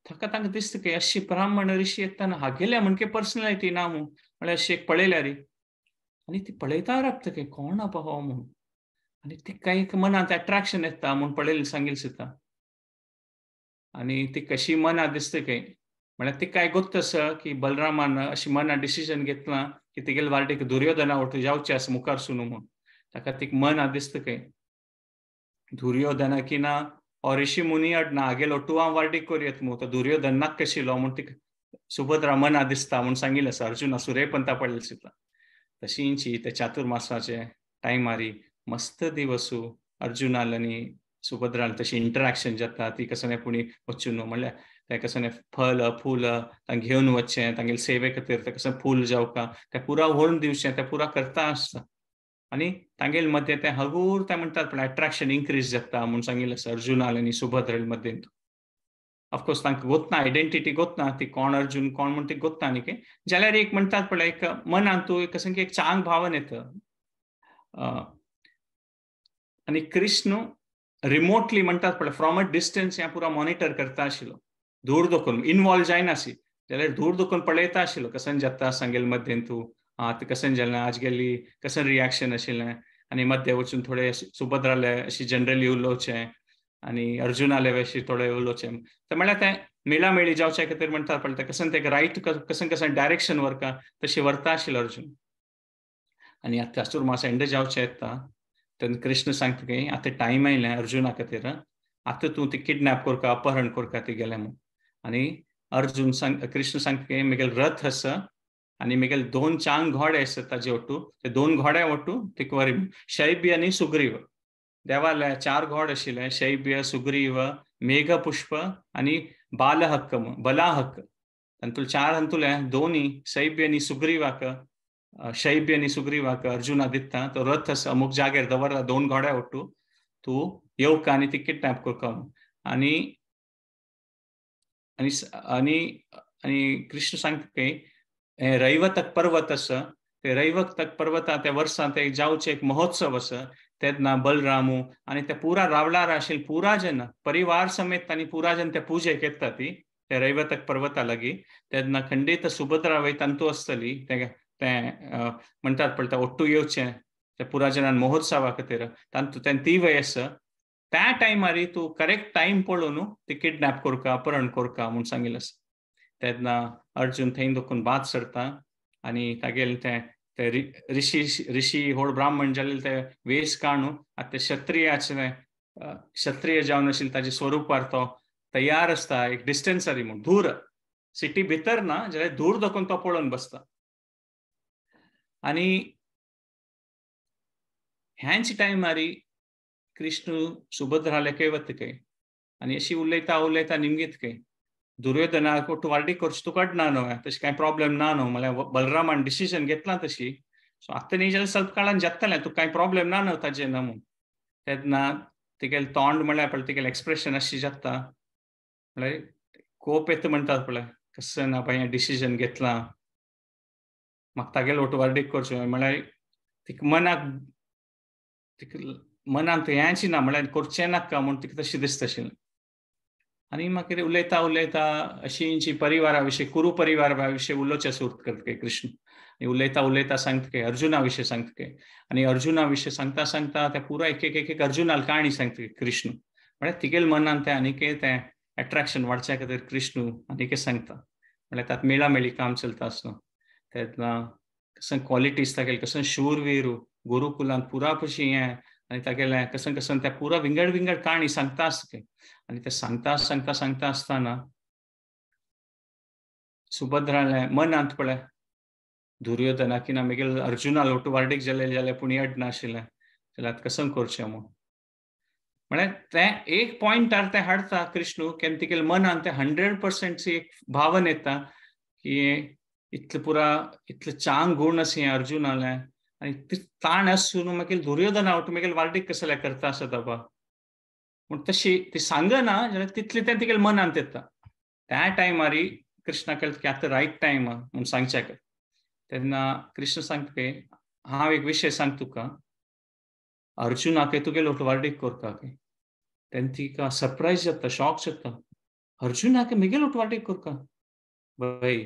ताका तांकां दिसता की अशी ब्राह्मण ऋषी येताना हागेल्या म्हणके पर्सनॅलिटी ना म्हूण म्हळ्यार अशी एक पळयल्यार आनी ती पळयता रावता की कोण आबा हो म्हूण आनी तिका एक मनांत एट्रॅक्शन येता म्हूण पळयलें सांगील सुद्दां. आनी ती कशी मनां दिसता काय म्हळ्यार तिका गोत्त आसा की बलरामान अशी मनां डिसिजन घेतलां की तिगेले वार्डीक दुर्योधना वटून जावचें आसा मुखार सुनू म्हूण. ताका तिका मनां दिसता काय दुर्योधना की ना ओ ऋषी मुनी अडना हागेलो टुवां वार्डीक करूं म्हूण तो दुर्योधन नाक आशिल्लो म्हूण तिका सुभद्रा मनां दिसता म्हूण सांगिल्लें आसा अर्जुना सुरेपंता पडलें सुद्दां. तशींची ते चातुर्मासाचे टायमारी मस्त दिवसू अर्जुनाल आनी सुभद्रान तशी इंटरॅक्शन जाता. ती कसं पुणी वचून न्हू म्हणल्यार तें कसं फल फूल तांकां घेवन वचचें तांगेले सेवे खातीर तें कसं फूल जावका तें पुरा व्हरून दिवचें तें पुरा करता आसता. आनी तांगेले मदें तें हगूर तें म्हणटात पण एट्रॅक्शन इन्क्रीज जाता म्हूण सांगिल्लें आसा अर्जुनाल आनी सुभद्रेल मदें. ऑफकोर्स तांकां गोतना आयडेंटिटी गोतना ती कोण अर्जुन कोण म्हूण ती गोतना न्ही की जाल्यार एक म्हणटात पळय एक मनांत तूं एक कसं की एक चांग भावन येता. आनी कृष्ण रिमोटली म्हणटात पळय फ्रॉम अ डिस्टन्स हें पुरा मॉनिटर करता आशिल्लो, दूर दखून इनवॉल्व जायनाशी जाल्यार दूर दखून पळयता आशिल्लो कसन जाता सांगेल मध्यें तूं आं तें कसन जालें आज गेली कसन रिएक्शन आशिल्लें आनी मध्यें वचून थोडे सुभद्राले अशी जनरली उलोवचें आनी अर्जुनाले अशी थोडे उलोवचें. तर म्हळ्यार तें मेळामेळी जावच्या खातीर म्हणटात पळय तें कसन तें रायट कसन कसन डायरेक्शन व्हरता तशी व्हरता आशिल्लो अर्जुन. आनी आतां चातुर्मास एंड जावचें येता तेन्ना कृष्ण सांगता की आतां टायम आयलें अर्जुना खातीर आतां तूं ती किडनॅप करका अपहरण करका ती गेलें म्हूण. आनी अर्जुन सांग कृष्ण सांगता की म्हगेलो रथ आसा आनी म्हगेले दोन चांग घोडे आसा ताजे वटू ते दोन घोडे वटू तिका वरी शैब्य आनी सुग्रीव देवाले चार घोडे आशिल्ले शैब्य सुग्रीव मेघपुष्प आनी बालहक्क म्हूण बलाहक्क तातूंतले चार हातूंतले दोनी शैब्य आनी सुग्रीवाक शैब्य आनी सुग्रीवाक अर्जुना दिता तो रथ आसा अमूक जाग्यार दवरला दोन घोड्या वटू तूं येवका आनी ती किडनॅप करका म्हूण. आनी आनी आनी आनी कृष्ण सांगता की हें रैवतक पर्वत आसा ते रैवतक पर्वता त्या वर्सां ते जावचें एक महोत्सव आसा तेन्ना बलरामू आनी ते पुरा रावळार आशिल्ले पुरा जन परिवार समेत आनी पुरा जन ते पुजेक येता ती त्या रैवतक पर्वता लागीं तेन्ना खंडीत सुभद्रा वय तांतू आसतली तें तें म्हणटात पळय ओट्टू येवचें त्या पुरा जनान महोत्सवा खातीर तांतू तें ती वय आसा त्या टायमारी तूं करेक्ट टायम पळोवन ती किडनॅप करका अपहरण करका म्हूण सांगिल्लें आसा. तेन्ना अर्जुन थंय दखून बाद सरता आनी तागेलें तें ते ऋषी ऋषी होड ब्राह्मण जाल्ले ते वेश काणू आतां ते क्षत्रियाचे क्षत्रिय जावन आशिल्ले ताजे स्वरुपार तो तयार आसता एक डिस्टन्सरी म्हूण दूर सिटी भितर ना जाल्यार दूर दखून तो पळोवन बसता. आनी ह्यांच टायमारी कृष्ण सुभद्राले खंय वता खंय आनी अशी उलयता उलयता निमगीत खंय दुर्योधनाक वार्डी करची तुका ना न्हू तशें कांय प्रॉब्लेम ना न्हू म्हळ्यार बलरामान डिसिजन घेतलां तशी सो आतां न्ही जाल्यार स्वल्प काळान जातलें तुका कांय प्रॉब्लेम ना न्हू ताजें ना म्हूण. तेन्ना तिगेलें तोंड म्हळ्यार पळय तिगेलें एक्सप्रेशन अशें जाता म्हळ्यार कोप येता म्हणटात पळय कसं ना बाय डिसिजन घेतलां म्हाका तागेलो वट वार्डीक करचें म्हळ्यार तिका मनाक तिका मनांत हेंच ना म्हळ्यार करचें नाका म्हूण तिका तशें दिसता आशिल्लें. आनी मागीर उलयता उलयता अशींची परिवारा विशीं कुरू परिवारा विशीं उलोवचें सुरू करता कृष्ण आनी उलयता उलयता सांगता काय अर्जुना विशीं सांगता काय आनी अर्जुना विशीं सांगता सांगता ते पुरा एक एक एक अर्जुनाल काणी सांगता कृष्ण म्हळ्यार तिगेले मनान तें आनीक तें एट्रॅक्शन वाडच्या खातीर कृष्ण आनीक सांगता म्हळ्यार तातूंत मेळामेळी काम चलता आसता. तेन्ना कसं क्वॉलिटीज तागेले कसं शूरवीर गुरुकुलांत पुरा पशी हें आनी तागेलें कसन कसन त्या पुरा विंगड विंगड काणी सांगता आसता. आनी ते सांगता सांगता सांगता आसतना सुभद्रालें मनांत पळय दुर्योधना की ना मागीर अर्जुना लोटू वार्डीक जाले जाल्यार पूण येड नाशिल्लें जाल्यार आतां कसं करचें म्हूण. म्हळ्यार तें एक पॉयंटार तें हाडटा कृष्णू केन्ना तिगेले मनांत तें 100% एक भावन येता की इतलें पुरा इतलें चांग गूण आसा हें अर्जुनालें आनी ताण आसून मागीर दुर्योधना वटून मागीर वार्डीक कसलें करता आसत बाबा म्हूण तशी ती सांगना जाल्यार तितलें तें तिगेले मनांत येता. त्या टायमार कृष्णा कळटा की आतां रायट टायम म्हूण सांगच्याक. तेन्ना कृष्ण सांगता की हांव एक विशय सांग तुका, अर्जुनाक तुगे लोटवार्डीक करता. तेन्ना तिका सरप्रायज जाता, शॉक जाता, अर्जुनाक मेगे लोटवार्डीक करता भय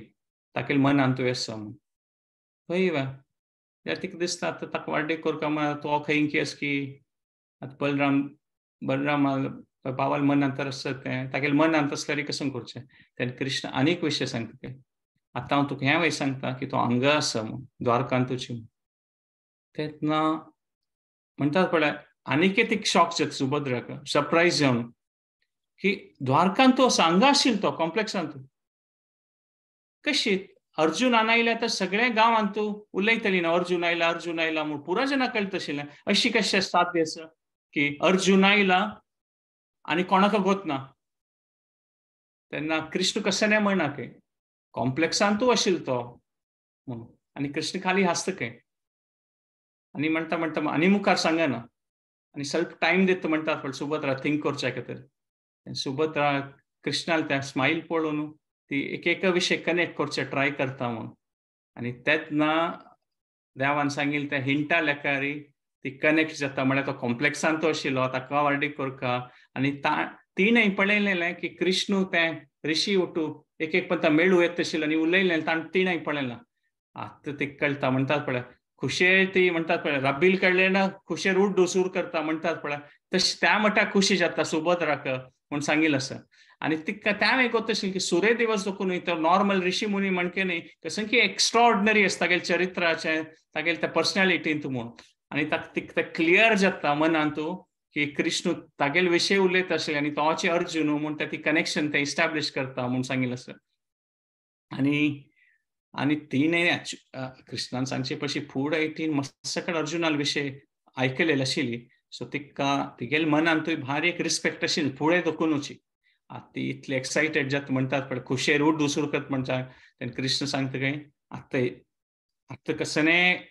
ताकेल मनान तूं आसा म्हूण. भय वा जाल्यार तिका दिसता आतां ताका वार्डीक करता म्हण तो खंय की आस की आतां बलराम बलराम बाबाल मनांत तर आसता तें तागेले मनांत आसल्यार कसं करचें. तेन्ना कृष्ण आनीक विशय सांगता की आतां हांव तुका हें वय सांगता की तो हांगा आसा म्हूण द्वारकांत तुजी. तेन्ना म्हणटात पळय आनीक एक शॉक जाता सुभद्राक, सरप्रायज जावन की द्वारकांत तो हांगा आशिल्लो तो कॉम्प्लेक्सांत कशी अर्जुनान आयल्या तर सगळ्या गांवांत तूं उलयतली ना अर्जुन आयला अर्जुन आयला म्हूण पुरा जाणां कळटा आशिल्लें. अशी कशें साध्य आसा की अर्जुन आयला आनी कोणाक गोत ना. तेन्ना कृष्ण कशें न्हय म्हणना की कॉम्प्लेक्सान तूं आशिल्लो तो म्हणून. आनी कृष्ण खाली हांसता खंय आनी म्हणटा म्हणटा आनी मुखार सांगना आनी सेल्फ टायम दिता म्हणटा पण सुभद्रा थिंक करच्या खातीर. सुभद्रा कृष्णाल त्या स्मायल पळोवन ती एक एक विशय कनेक्ट करचे ट्राय करता म्हूण. आनी तेन्ना देवान सांगिल्लें त्या हिंटा लेखारी ती कनेक्ट जाता म्हळ्यार तो कॉम्प्लेक्सान तो आशिल्लो ताका वार्डीक करका. आनी तिणें पळयलें की कृष्णू तें ऋषी उठू एक एक पंता मेळू येत आशिल्लो आनी उलयलें ताण तिणें पळयलां. आतां ते कळटा म्हणटात पळय खुशे ती म्हणटात पळय रब्बील कळ्ळें ना खुशेर उड्डू सूर करता म्हणटात पळय तशें त्या मठाक खुशी जाता सुभद्राक म्हूण सांगिल्लें आसा. आनी तिका त्या एक तशें की सुर्य दिवस देखून न्हय तर नॉर्मल ऋषी मुनी म्हणके न्हय कसं की एक्स्ट्रॉर्डिनरी आसता तागेले चरित्राचें तागेले त्या पर्सनॅलिटींत म्हूण. आनी ताका तिका क्लियर जाता मनांत की कृष्ण तागेले विशय उलयता आशिल्ले आनी तोचे अर्जुन म्हूण ती कनेक्शन ते इस्टॅब्लिश करता म्हूण सांगिल्लें आसा. आनी आनी तिणें कृष्णान सांगचे पशी फुडें तीन मस्त कडेन अर्जुनाल विशय आयकलेली आशिल्ली. सो तिका तिगेले मनांतूय भारी एक रिस्पेक्ट आशिल्ली फुडें दखुनूची. आतां ती इतली एक्सायटेड जाता म्हणटात पळय खुशेर उड्डू दुसरो करता म्हणटा. तेन्ना कृष्ण सांगता काय आतां आतां कसलें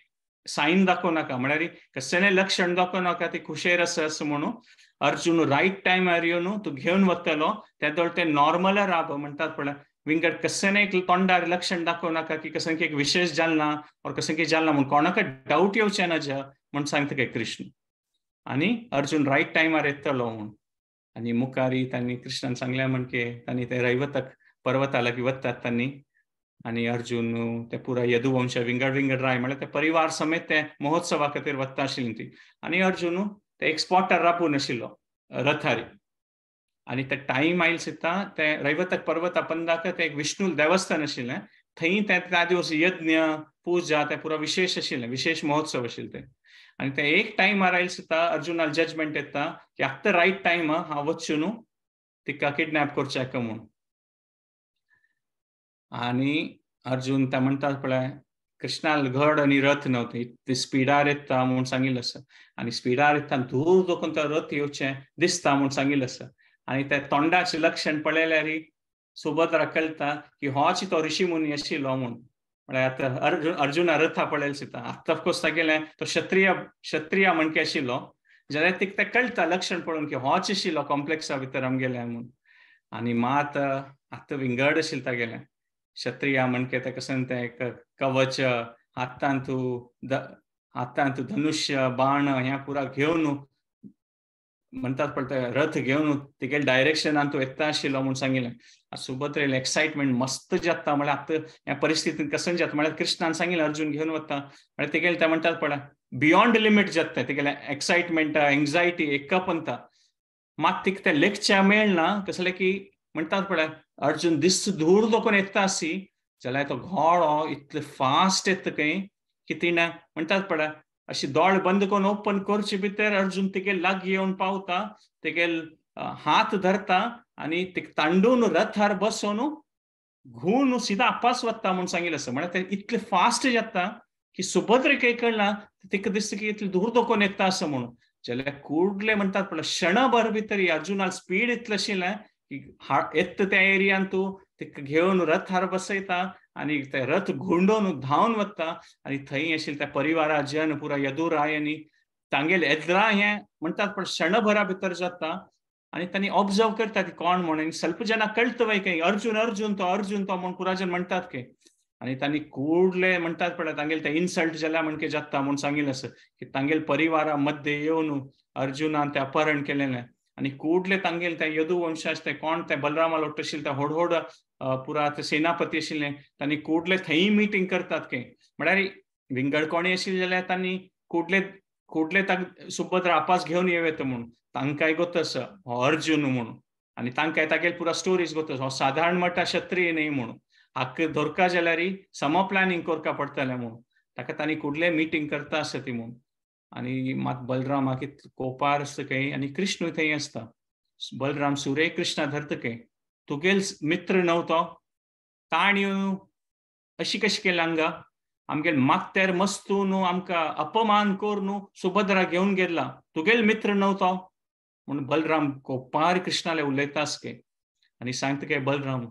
सायन दाखोवं नाका म्हळ्यार कसलें लक्षण दाखोवं नाका ती खुशेर आसा असो म्हणून. अर्जुन रायट टायमार येवन तूं घेवन वतलो तेदोळ तें नॉर्मल राब म्हणटात पळय विंगड कसलें एक तोंडार लक्षण दाखोवं नाका की कसलें एक विशेष जालें ना ऑर कसलें कितें जालें ना म्हूण कोणाक डावट येवचें ना ज्या म्हूण सांगता काय कृष्ण. आनी अर्जुन रायट टायमार येतलो म्हूण. आनी मुखारी तांणी कृष्णान सांगलें म्हणके तांणी ते रैवतक पर्वता लागीं वतात तांणी. आनी अर्जुन ते पुरा यदुवंश विंगड विंगड राय म्हळ्यार ते परिवार समेत ते महोत्सवा खातीर वता आशिल्ली ती. आनी अर्जुन ते एक स्पॉटार राबून आशिल्लो रथारी. आनी ते टायम आयल सुद्दां ते रैवतक पर्वता पंदाक ते एक विष्णू देवस्थान आशिल्लें थंय ते त्या दिवस यज्ञ पुजा ते पुरा विशेष आशिल्लें विशेष महोत्सव आशिल्ले ते. आनी ते एक टायमार आयल सुद्दां अर्जुनाक जजमेंट येता की आतां रायट टायम हांव वचून न्हू तिका किडनॅप करचें म्हूण. आनी अर्जुन त्या म्हणटात पळय कृष्णाल घड आनी रथ न्हवते ते स्पिडार येता म्हूण सांगिल्लें आसा. आनी स्पिडार येता दूर देखून तो रथ येवचें दिसता म्हूण सांगिल्लें आसा. आनी त्या तोंडाचें लक्षण पळयल्यार सुभद्रा कळटा की होच तो ऋषी मुनी आशिल्लो म्हूण. म्हळ्यार आतां अर्जुन अर्जुना रथा पळयले सुद्दां आतां ऑफकोर्स तागेलें तो क्षत्रिय क्षत्रिय म्हणके आशिल्लो जाल्यार तिका तें कळटा लक्षण पळोवन की होच आशिल्लो कॉम्प्लेक्सा भितर आमगेलें म्हूण. आनी मात आतां विंगड आशिल्लें तागेलें क्षत्रिया म्हणके तें कशें तें एक कवच हातांत हातांत धनुष्य बाण हें पुरा घेवन म्हणटात पळय रथ घेवन तिगेले डायरेक्शनान तूं येता आशिल्लो म्हूण सांगिल्लें. सुभद्रेलें एक्सायटमेंट मस्त जाता म्हळ्यार आतां ह्या परिस्थितीन कसं जाता म्हळ्यार कृष्णान सांगिल्लें अर्जुन घेवन वता म्हळ्यार तिगेलें तें म्हणटात पळय बियोंड लिमीट जाता तिगेलें एक्सायटमेंट एंग्जायटी एकपंता मात तिका तें लेखच्या मेळना कसलें की म्हणटात पळय अर्जुन दिस धूर देखून येता आसी जाल्यार तो घोडो इतले फास्ट येता खंय की तिणें म्हणटात पळय अशी दोळ बंद करून ओपन करचे भितर अर्जुन तिगे लागीं येवन पावता, तेगेल हात धरता आनी ते तांडून रथार बसोवन घुवन सिधा आपास वता म्हूण सांगिल्लें आसा. म्हळ्यार ते इतले फास्ट जाता की सुभद्रेक कळना, तिका दिसता की इतले दूर दोकोन येता आसा म्हणून. जाल्यार कुडले म्हणटात पण क्षणभर भितर अर्जुनाक स्पीड इतलें आशिल्लें की येता त्या एरियान तूं तिका घेवन रथार बसयता आनी ते रथ घुंडोवन धांवन वता आनी थंय आशिल्ले त्या परिवारा जन पुरा यदुराय आनी तांगेल एद्रा हें म्हणटात पण क्षणभरा भितर जाता. आनी तांणी ऑब्जर्व करता की कोण म्हणून स्वल्प जाणां कळटा वय की अर्जुन अर्जुन तो अर्जुन तो म्हूण पुराजन म्हणटात की. आनी तांणी कुडले म्हणटात पळय तांगेल ते इन्सल्ट जाल्या म्हणके जाता म्हूण सांगिल्लें आसा की तांगेल परिवारा मध्ये येवन अर्जुनान तें अपहरण केलेलें. आनी कुडले तांगेल त्या यदुवंशाज ते कोण ते बलरामा लोट आशिल्ले ते होड होड पुरा ते सेनापती आशिल्ले तांणी कुडले थंय मिटींग करतात की. म्हळ्यार विंगड कोणी आशिल्ले जाल्यार तांणी कुडले कुडले सुभद्रा आपास घेवन येवं येता म्हूण तांकांय गोत आसा हो अर्जुन म्हूण. आनी तांकांय तागेल पुरा स्टोरीज गोत आसा, हो सादारण म्हणटा क्षत्रिय न्ही म्हणून, हाका धरका जाल्यार सम प्लॅनिंग करका पडटलें म्हूण ताका तांणी कुडले मिटींग करता आसा ती म्हूण. आनी मात बलरामाक कोपार आसता खंय आनी कृष्णूय थंय आसता. बलराम सुरे कृष्णा धरता खंय, तुगेल मित्र न्हू तो, ताणी अशी कशी केल्या हांगा आमगेल मात्यार मस्तू न्हू आमकां अपमान करून सुभद्रा घेवन गेला, तुगेल मित्र न्हू तो म्हूण बलराम कोपार कृष्णाले उलयता आसके. आनी सांगता काय बलराम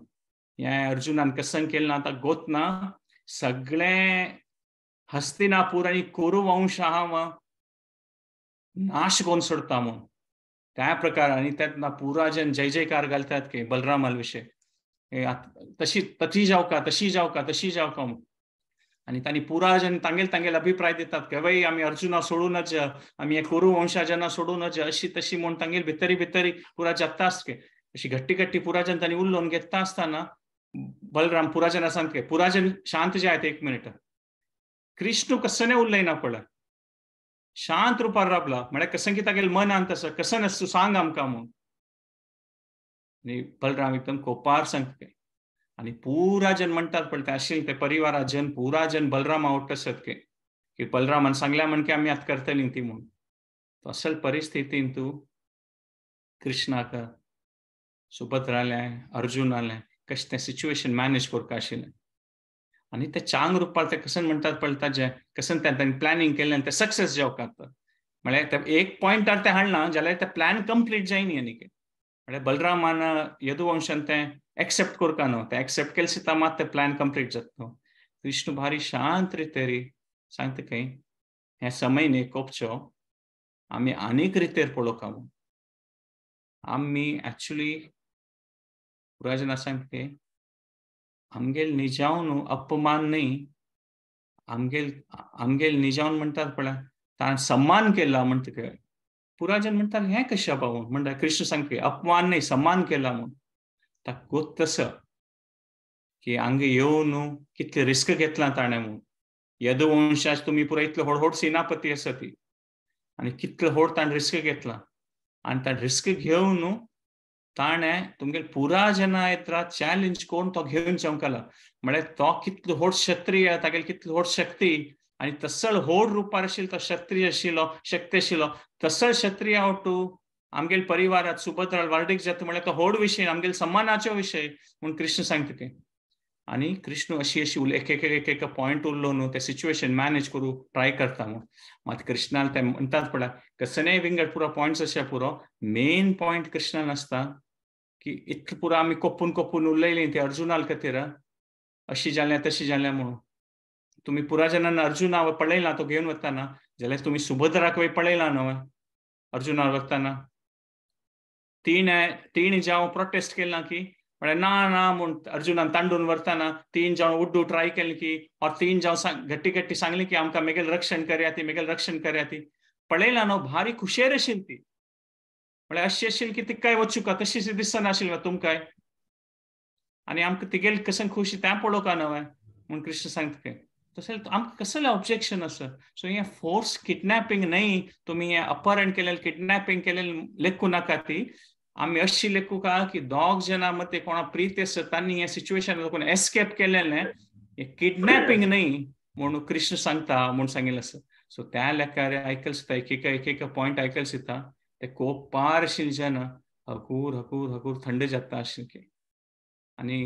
हें अर्जुनान कसं केलें ना आतां गोत ना, सगळें हस्तिनापूर आनी कुरुवंश आहा नाश करून सोडता म्हूण त्या प्रकार. आनी तेन्ना पुरा जन जय जयकार घालतात की बलरामाल विशय तशी तशी जावका तशी जावका तशी जावका म्हूण. आनी तांणी पुरा जन तांगेल तांगेल अभिप्राय दितात की वय आमी अर्जुना सोडूनच आमी हे कुरुवंशाजना सोडूनच अशी तशी म्हूण तांगेल भितरी भितरी पुरा जाता आसके. अशी घट्टी घट्टी पुराजन तांणी उलोवन घेता आसतना बलराम पुराजना सांगता पुराजन शांत जायत एक मिनिट. कृष्ण कसने उलयना पळय, शांत रुपार रावला म्हळ्यार कसं की तागेल मनांत आसा कसं आसतू सांग आमकां म्हूण. आनी बलराम एकदम कोपार सांगता आनी पुरा जन म्हणटात पळय ते आशिल्ले ते परिवारा जन पुरा जन बलरामा आवडटा आसत की बलरामान सांगल्या म्हण की आमी आतां करतली ती म्हूण. असल परिस्थितीन तूं कृष्णाक सुभद्रालें अर्जुनालें कशें तें सिच्युएशन मॅनेज करपा आशिल्लें. आनी ते चांग रुपार ते कशें म्हणटात पळय ताजें कशें तें प्लॅनिंग केलें आनी तें सक्सेस जावपाक म्हळ्यार ते एक पॉयंटार तें हाडना जाल्यार तें प्लॅन कंप्लीट जायनी. आनी म्हळ्यार बलरामान यदुवंशान तें एक्सेप्ट करपा न्हू, तें एक्सेप्ट केलें सुद्दां मात तें प्लॅन कंप्लीट जाता. विष्णु भारी शांत रितेरी सांगता खंय हें समय न्ही कोपचो, आमी आनीक रितेर पळोवंक म्हूण. आमी एक्चुली पुराजना सांगता आमगेल निजावन अपमान न्ही, आमगेल आमगेल निजावन म्हणटात पळय ताणें सम्मान केला म्हणटा. पुराजन म्हणटात हें कशें बाबू म्हणटा कृष्ण सांगता अपमान न्ही सम्मान केला म्हूण. ताका गोत तसो की हांगा येवन कितले रिस्क घेतला ताणें म्हूण. यदुवंशाज तुमी पुराय इतले व्हड व्हड सेनापती आसा ती आनी कितले व्हड ताणें रिस्क घेतला आनी ताणें रिस्क घेवन ताणें तुमगेल पुरा जना येत्रा चॅलेंज करून तो घेवन चमकला. म्हळ्यार तो कितलो व्हड क्षत्रिय, तागेली कितली व्हड शक्ती आनी तसल व्हड रुपार आशिल्लो तो क्षत्रिय आशिल्लो शक्ती आशिल्लो तसल क्षत्रिय आवटू आमगेल परिवारात सुभद्रा वार्डीक जाता म्हळ्यार तो व्हड विशय आमगेल सम्मानाचो विशय म्हूण कृष्ण सांगता ते. आनी कृष्ण अशी अशी एक एक एक एक पॉयंट उरलो न्हू ते सिच्युएशन मॅनेज करूं ट्राय करता म्हूण. मात कृष्णान ते म्हणटात पळय कसनेय विंगड पुरो पॉयंट्स अशे पुरो मेन पॉयंट कृष्णान आसता की इतलें पुरो आमी कोपून कोपून उलयलीं ते अर्जुनाल खातीर अशी जालें तशी जालें म्हणून. तुमी पुरा जाणान अर्जुना पळयला तो घेवन वतना जाल्यार तुमी सुभद्राक पळयला न्हू अर्जुना वतना तीन जावं प्रोटेस्ट केला की म्हळ्यार ना ना म्हूण अर्जुनान तांडून व्हरतना तीन जावन उड्डू ट्राय केली की और तीन जावं घट्टी घट्टी सांगली की आमकां मेगेल रक्षण करया ती मेगेल रक्षण करया ती पळयला न्हू भारी खुशेर आशिल्ली ती. म्हळ्यार अशी आशिल्ली की तिकाय वचूका तशीच दिसनाशिल्ली तुमकांय आनी आमकां तिगेल कशें खुशी तें पळोवका न्हय म्हूण कृष्ण सांगता. तशें आमकां कसलें ऑब्जेक्शन आसा. सो हें फोर्स किडनॅपिंग न्हय, तुमी हें अपहरण केलें किडनॅपिंग केलें लेखूं नाका ती. आमी अशी लेखूका की दोग जाणां मदें कोणा प्रीत आसा तांणी हें सिच्युएशन कोण एस्केप केलेलें, हें किडनॅपिंग न्हय म्हूण कृष्ण सांगता म्हूण सांगिल्लें आसा. सो त्या लेखार आयकल सुद्दां एक एक एक पॉयंट आयकल सुद्दां ते कोप पार आशिल्ले जन हगूर हगूर हगूर थंड जाता आशिल्ले. आनी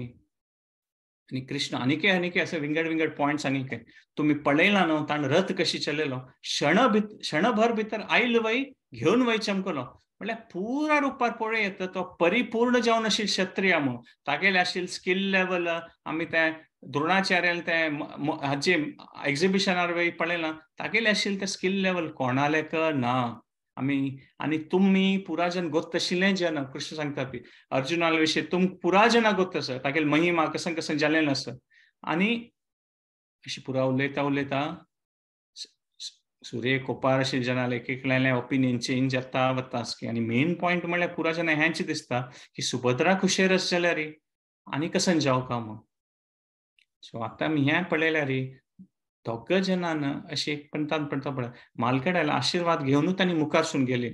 आनी कृष्ण आनीके आनीके असे विंगड विंगड पॉयंट सांगितले तुमी पळयला न्हू ताणें रथ कशी चलयलो क्षणभर भितर आयल वय घेवन वय चमकलो म्हळ्यार पुरा रुपार पळय येता तो परिपूर्ण जावन आशिल्लो क्षत्रिया म्हणून तागेले आशिल्ले स्किल लेवल आमी ते द्रोणाचार्यान ते हाजे एक्झिबिशनार वय पळयलां तागेले आशिल्ले ते स्किल लेवल कोणालेक ना. आमी आनी तुमी पुरा जन गोत्त आशिल्लें जन कृष्ण सांगता पी अर्जुना विशीं तुम पुरा जना गोत्त आसा तागेले महिमा कसं कसं जालें आसा. आनी अशी पुरा उलयता उलयता सूर्य कोपार आशिल्ले जनाले एक एकल्यालें ओपिनियन चेंज जाता वता आसकी. आनी मेन पॉयंट म्हणल्यार पुरा जना हेंच दिसता की सुभद्रा खुशेर आसा जाल्यार आनी कसं जावं का म्हूण. सो आतां आमी हें पळयल्यार दोग जनान अशें एक पंतान पंता पळय मालगड्याला आशिर्वाद घेवनूच तांणी मुखारसून गेली.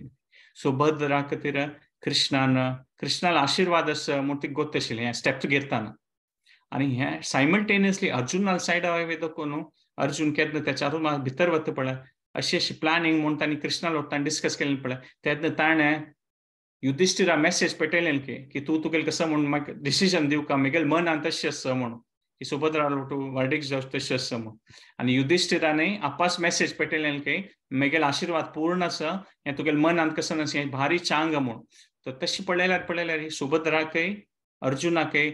सुभद्रा खातीर कृष्णान कृष्णाला आशिर्वाद आसा म्हूण ती गोत आशिल्ली हें स्टेप्स घेताना. आनी हें सायमल्टेनियसली अर्जुनाल सायडा वयता अर्जुन केन्ना त्या चारू भितर वता पळय अशी अशी प्लॅनिंग म्हूण तांणी कृष्णा लोटान डिस्कस केलें पळय तेन्ना ताणें युधिष्ठिरा मॅसेज पेटयलें की तूं तुगेलें कसो म्हूण म्हाका डिसिजन दिवका म्हगेलें मनान तशें आसा म्हणून की सुभद्रा लोटू वार्डीक जावं तशें आसा म्हणून. आनी युधिष्ठिरानय आपास मॅसेज पेटयलें की म्हगेलो आशिर्वाद पूर्ण आसा हें तुगेलें मनान कसो आसा हें भारी चांग म्हूण. तर तशें पळयल्यार पळयल्यार सुभद्राकय अर्जुनाकय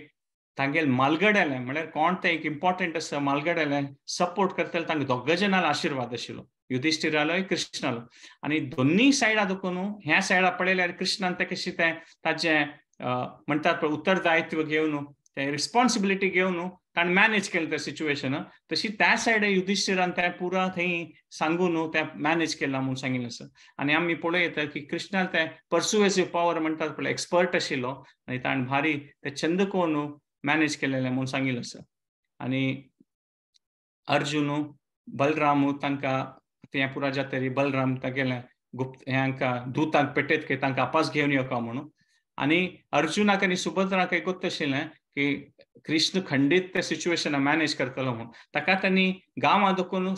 तांगेले मालगड्यालें म्हळ्यार कोण तें एक इम्पॉर्टंट आसा मालगड्यालें सपोर्ट करतले तांकां दोग जनालो आशिर्वाद आशिल्लो युधिष्ठिरालोय कृष्णालो. आनी दोन्ही सायडा देखून ह्या सायडा पळयल्यार कृष्णान तें कशें तें ताजें म्हणटात पळय उत्तरदायित्व घेवन तें रिस्पॉन्सिबिलिटी घेवन ताणें मॅनेज केलें तें सिच्युएशन. तशी त्या सायड युधिष्ठिरान तें पुरा थंय सांगून तें मॅनेज केलां म्हूण सांगिल्लें आसा. आनी आमी पळयता की कृष्णान तें पर्सुएसिव पावर म्हणटात पळय एक्सपर्ट आशिल्लो आनी ताणें भारी तें चंद कोन मॅनेज केलेलें म्हूण सांगिल्लें आसा. आनी अर्जुन बलराम तांकां तें पुरा जातरी बलराम तागेलें गुप्त हांकां दुतांक पेटयत की तांकां आपास घेवन येवका म्हणून. आनी अर्जुनाक आनी सुभद्राक एक गोत्त आशिल्लें की कृष्ण खंडीत ते सिच्युएशन मॅनेज करतलो म्हणून. ताका तांणी गांवां देखून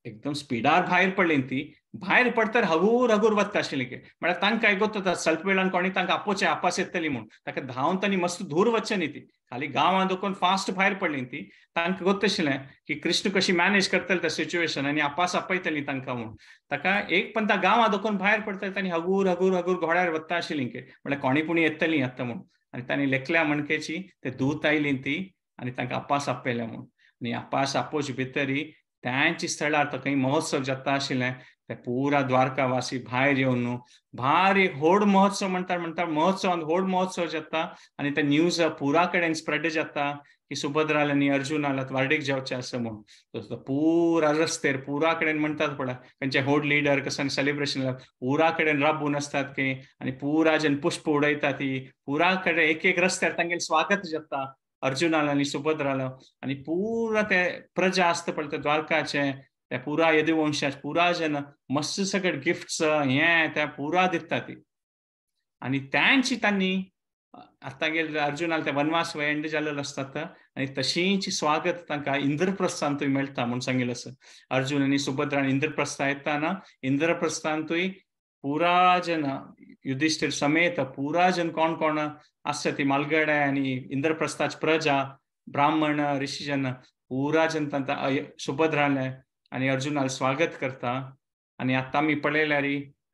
एकदम स्पिडार भायर पडली ती भायर पडतर हगूर हगूर वता आशिल्ली की म्हळ्यार तांकां एक गोत्त स्वल्प वेळान कोणी तांकां आपोवचें आपास येतली म्हूण ताका धांवन तांणी मस्त धूर वचचें न्ही ती खाली गांवां देखून फास्ट भायर पडली ती तांकां गोत्त आशिल्लें की कृष्ण कशी मॅनेज करतले त्या सिच्युएशन आनी आपास आपयतली तांकां म्हूण. ताका एक पण त्या गांवां देखून भायर पडटले तांणी हगूर हगूर हगूर घोड्यार वता आशिल्ली की म्हळ्यार कोणी पुणी येतली आतां म्हूण. आनी तांणी लेखल्या म्हणकेची ते दूत आयली ती आनी तांकां आपास आपयल्या म्हूण. आनी आपास आपोवचे भितरी त्यांची स्थळार तो खंय महोत्सव जाता आशिल्लें ते पुरा द्वारकावासी भायर येवन भारी एक होड महोत्सव म्हणटा म्हणटा महोत्सवान होड महोत्सव जाता आनी ते न्यूज पुरा कडेन स्प्रेड जाता की सुभद्राल आनी अर्जुनाला वार्डीक जावचें आसा म्हूण. पुरा रस्तेर पुरा कडेन म्हणटात पळय खंयचे होड लिडर कसं सेलिब्रेशन पुरा कडेन राबून आसतात की आनी पुरा जन पुष्प उडयता ती पुरा कडेन एक एक रस्त्यार तांगेलें स्वागत जाता अर्जुनाला आनी सुभद्राला. आनी पुरा ते प्रजा आसता पळय ते द्वारकाचे त्या पुरा यदुवंशाचे पुरा जन मस्त सगळे गिफ्ट्स हें त्या पुरा दिता ती. आनी त्यांची तांणी आतां गेले अर्जुनाला ते वनवास एंड जालेलो आसतात आनी तशींच स्वागत तांकां इंद्रप्रस्थांतूय मेळटा म्हूण सांगिल्लें आसा. अर्जुन आनी सुभद्रा इंद्रप्रस्था येताना इंद्रप्रस्थांतूय पुरा जन युधिष्ठिर समेत पुरा जन कोण कोण आसता ती मालगडे आनी इंद्रप्रस्थाची प्रजा ब्राह्मण ऋषीजन पुरा जन तांकां सुभद्रालें आनी अर्जुनाला स्वागत करता. आनी आतां आमी पळयल्यार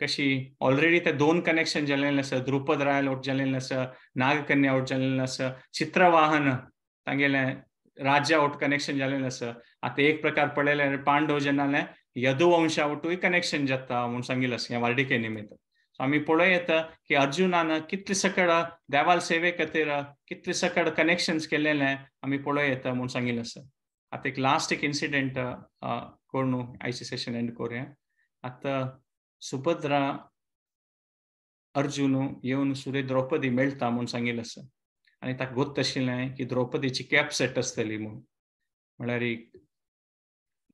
कशी ऑलरेडी ते दोन कनेक्शन जालेलें आसा द्रुपद रायल ओट जालेलें आसा नागकन्या ओट जालेलें आसा चित्रवाहन तांगेलें राज्या ओट कनेक्शन जालेलें आसा. आतां एक प्रकार पळयल्यार पांडव जनालें यदुवंशा ओटूय कनेक्शन जाता म्हूण सांगिल्लें आसा ह्या वार्डिके निमित्त. सो आमी पळोवं येता की अर्जुनान कितले सकड देवाल सेवे खातीर कितले सकड कनेक्शन्स केलेलें आमी पळोवं येता म्हूण सांगिल्लें आसा. आतां एक लास्ट एक इन्सिडेंट करून आयचें सेशन एंड करुया. आतां सुभद्रा अर्जुन येवन सूर्य द्रौपदी मेळटा म्हूण सांगिल्लें आसा आनी ताका गोत्त आशिल्लें की द्रौपदीची कॅप सेट आसतली म्हूण म्हळ्यार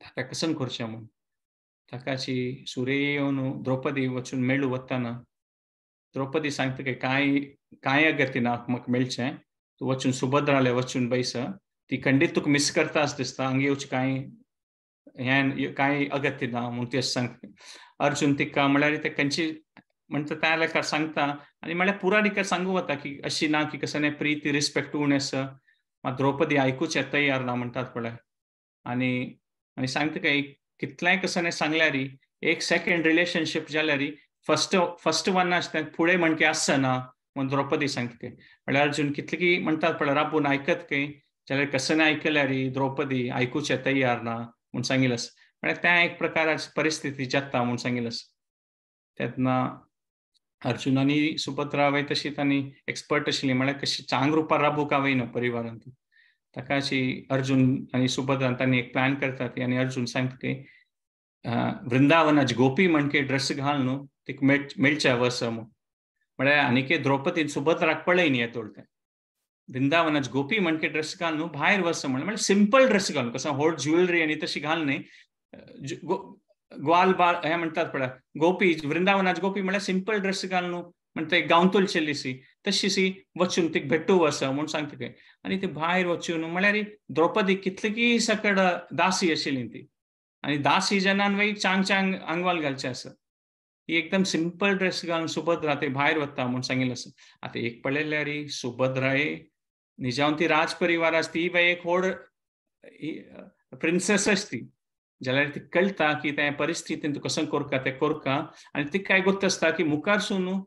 ताका कसन करचें म्हूण. ताकाची सूर्य येवन द्रौपदी वचून मेळू वतना द्रौपदी सांगता की कांय कांय अगती ना म्हाका मेळचें तूं वचून सुभद्राले वचून बैस ती खंडीत तुका मिस करता आस दिसता हांगा येवचें कांय हें कांय अगत्य ना म्हूण ती अशें सांगता. अर्जुन तिका म्हळ्यार ते खंयची म्हणटा त्या लेखार सांगता आनी म्हळ्यार पुरा तिका सांगू वता की अशी ना की कसं प्रीती रिस्पेक्ट उणें आसा, मात द्रौपदी आयकुचें तयार ना म्हणटात पळय. आनी आनी सांगता काय कितलेंय कसं सांगल्यार एक सेकंड रिलेशनशीप जाल्यार फर्स्ट फर्स्ट वन आसता फुडें म्हणके आसना म्हूण द्रौपदी सांगता काय. म्हळ्यार अर्जुन कितले की म्हणटात पळय राबून आयकत काय जाल्यार कसं आयकल्यार द्रौपदी आयकुचें तयार ना म्हूण सांगिल्लें आसा. म्हळ्यार त्या एक प्रकाराची परिस्थिती जाता म्हूण सांगिल्लें आसा. तेन्ना अर्जुन आनी सुभद्रा वय तशी तांणी एक्सपर्ट आशिल्ली, म्हळ्यार कशी चांग रुपार राबूंक वयना परिवारांत. ताका अशी अर्जुन आनी सुभद्रा तांणी एक प्लॅन करतात आनी अर्जुन सांगता की वृंदावनाची गोपी म्हणके ड्रेस घाल न्हू तिका मेळचे वस म्हूण. म्हळ्यार आनीक द्रौपदीन सुभद्राक पळय न्ही येतोळ तें वृंदावनाची गोपी म्हणके ड्रेस घाल न्हू भायर वस म्हण, म्हळ्यार सिंपल ड्रेस घालून कसो व्हड ज्युएलरी आनी तशी घाल न्ही, ग्वाल बाल हें म्हणटात पळय गोपी वृंदावनाची गोपी म्हळ्यार सिंपल ड्रेस घाल न्हू म्हणटा एक गांवतोल चेल्ली तशी सी वचून तिका भेटू वस म्हूण सांगता काय. आनी ती भायर वचून म्हळ्यार द्रौपदी कितली की सकड दासी आशिल्ली ती, आनी दासी जनान वय चांग चांग आंगवाल घालचें आसा, ही एकदम सिंपल ड्रेस घालून सुभद्रा ते भायर वता म्हूण सांगिल्लें आसा. आतां एक पळयल्यार सुभद्रा निजावन ती राज परिवार आसा, ती बाय एक व्हड प्रिन्सेस आसती, जाल्यार ती कळटा की त्या परिस्थितीन तूं कसो करका तें करका. आनी तिका काय गोत्त आसता की मुखार सून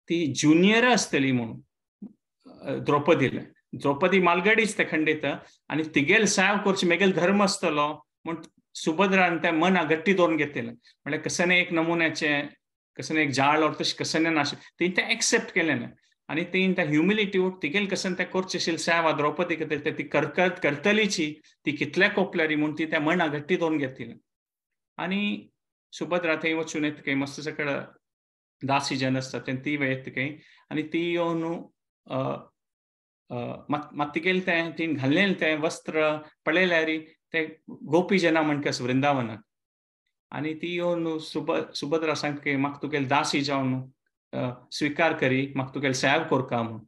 ती ज्युनियर आसतली म्हणून द्रौपदीला, द्रौपदी मालगडीच ते खंडीत आनी तिगेल सेव करची मेगेल धर्म आसतलो म्हूण सुभद्रान त्या मना गट्टी दवरून घेतलें. म्हळ्यार कसं एक नमुन्याचें कसं एक जाळ or तशें कसं नाशिल्लें तेणी तें एक्सेप्ट केलें ना आनी तेणी त्या ह्युमिलिटी तिगेल कसं तें करचें आशिल्लें सेवा द्रौपदी खातीर तें ती करतलीची ती कितल्या कोपल्यारी म्हूण ती त्या मना गट्टी दवरून घेतली. आनी सुभद्रा थंय वचून येता काय मस्त सकळ दासी जन आसता तें ती येता काय आनी ती येवन मात तिगेलें तें तिणें घाल्लेलें तें वस्त्र पळयल्यार ते गोपी जना म्हणके आसा वृंदावनाक. आनी ती येवन सुभद्रा सांगता की म्हाका तुगेली दासी जावन स्विकार करी, म्हाका तुगेली सेव करका म्हूण.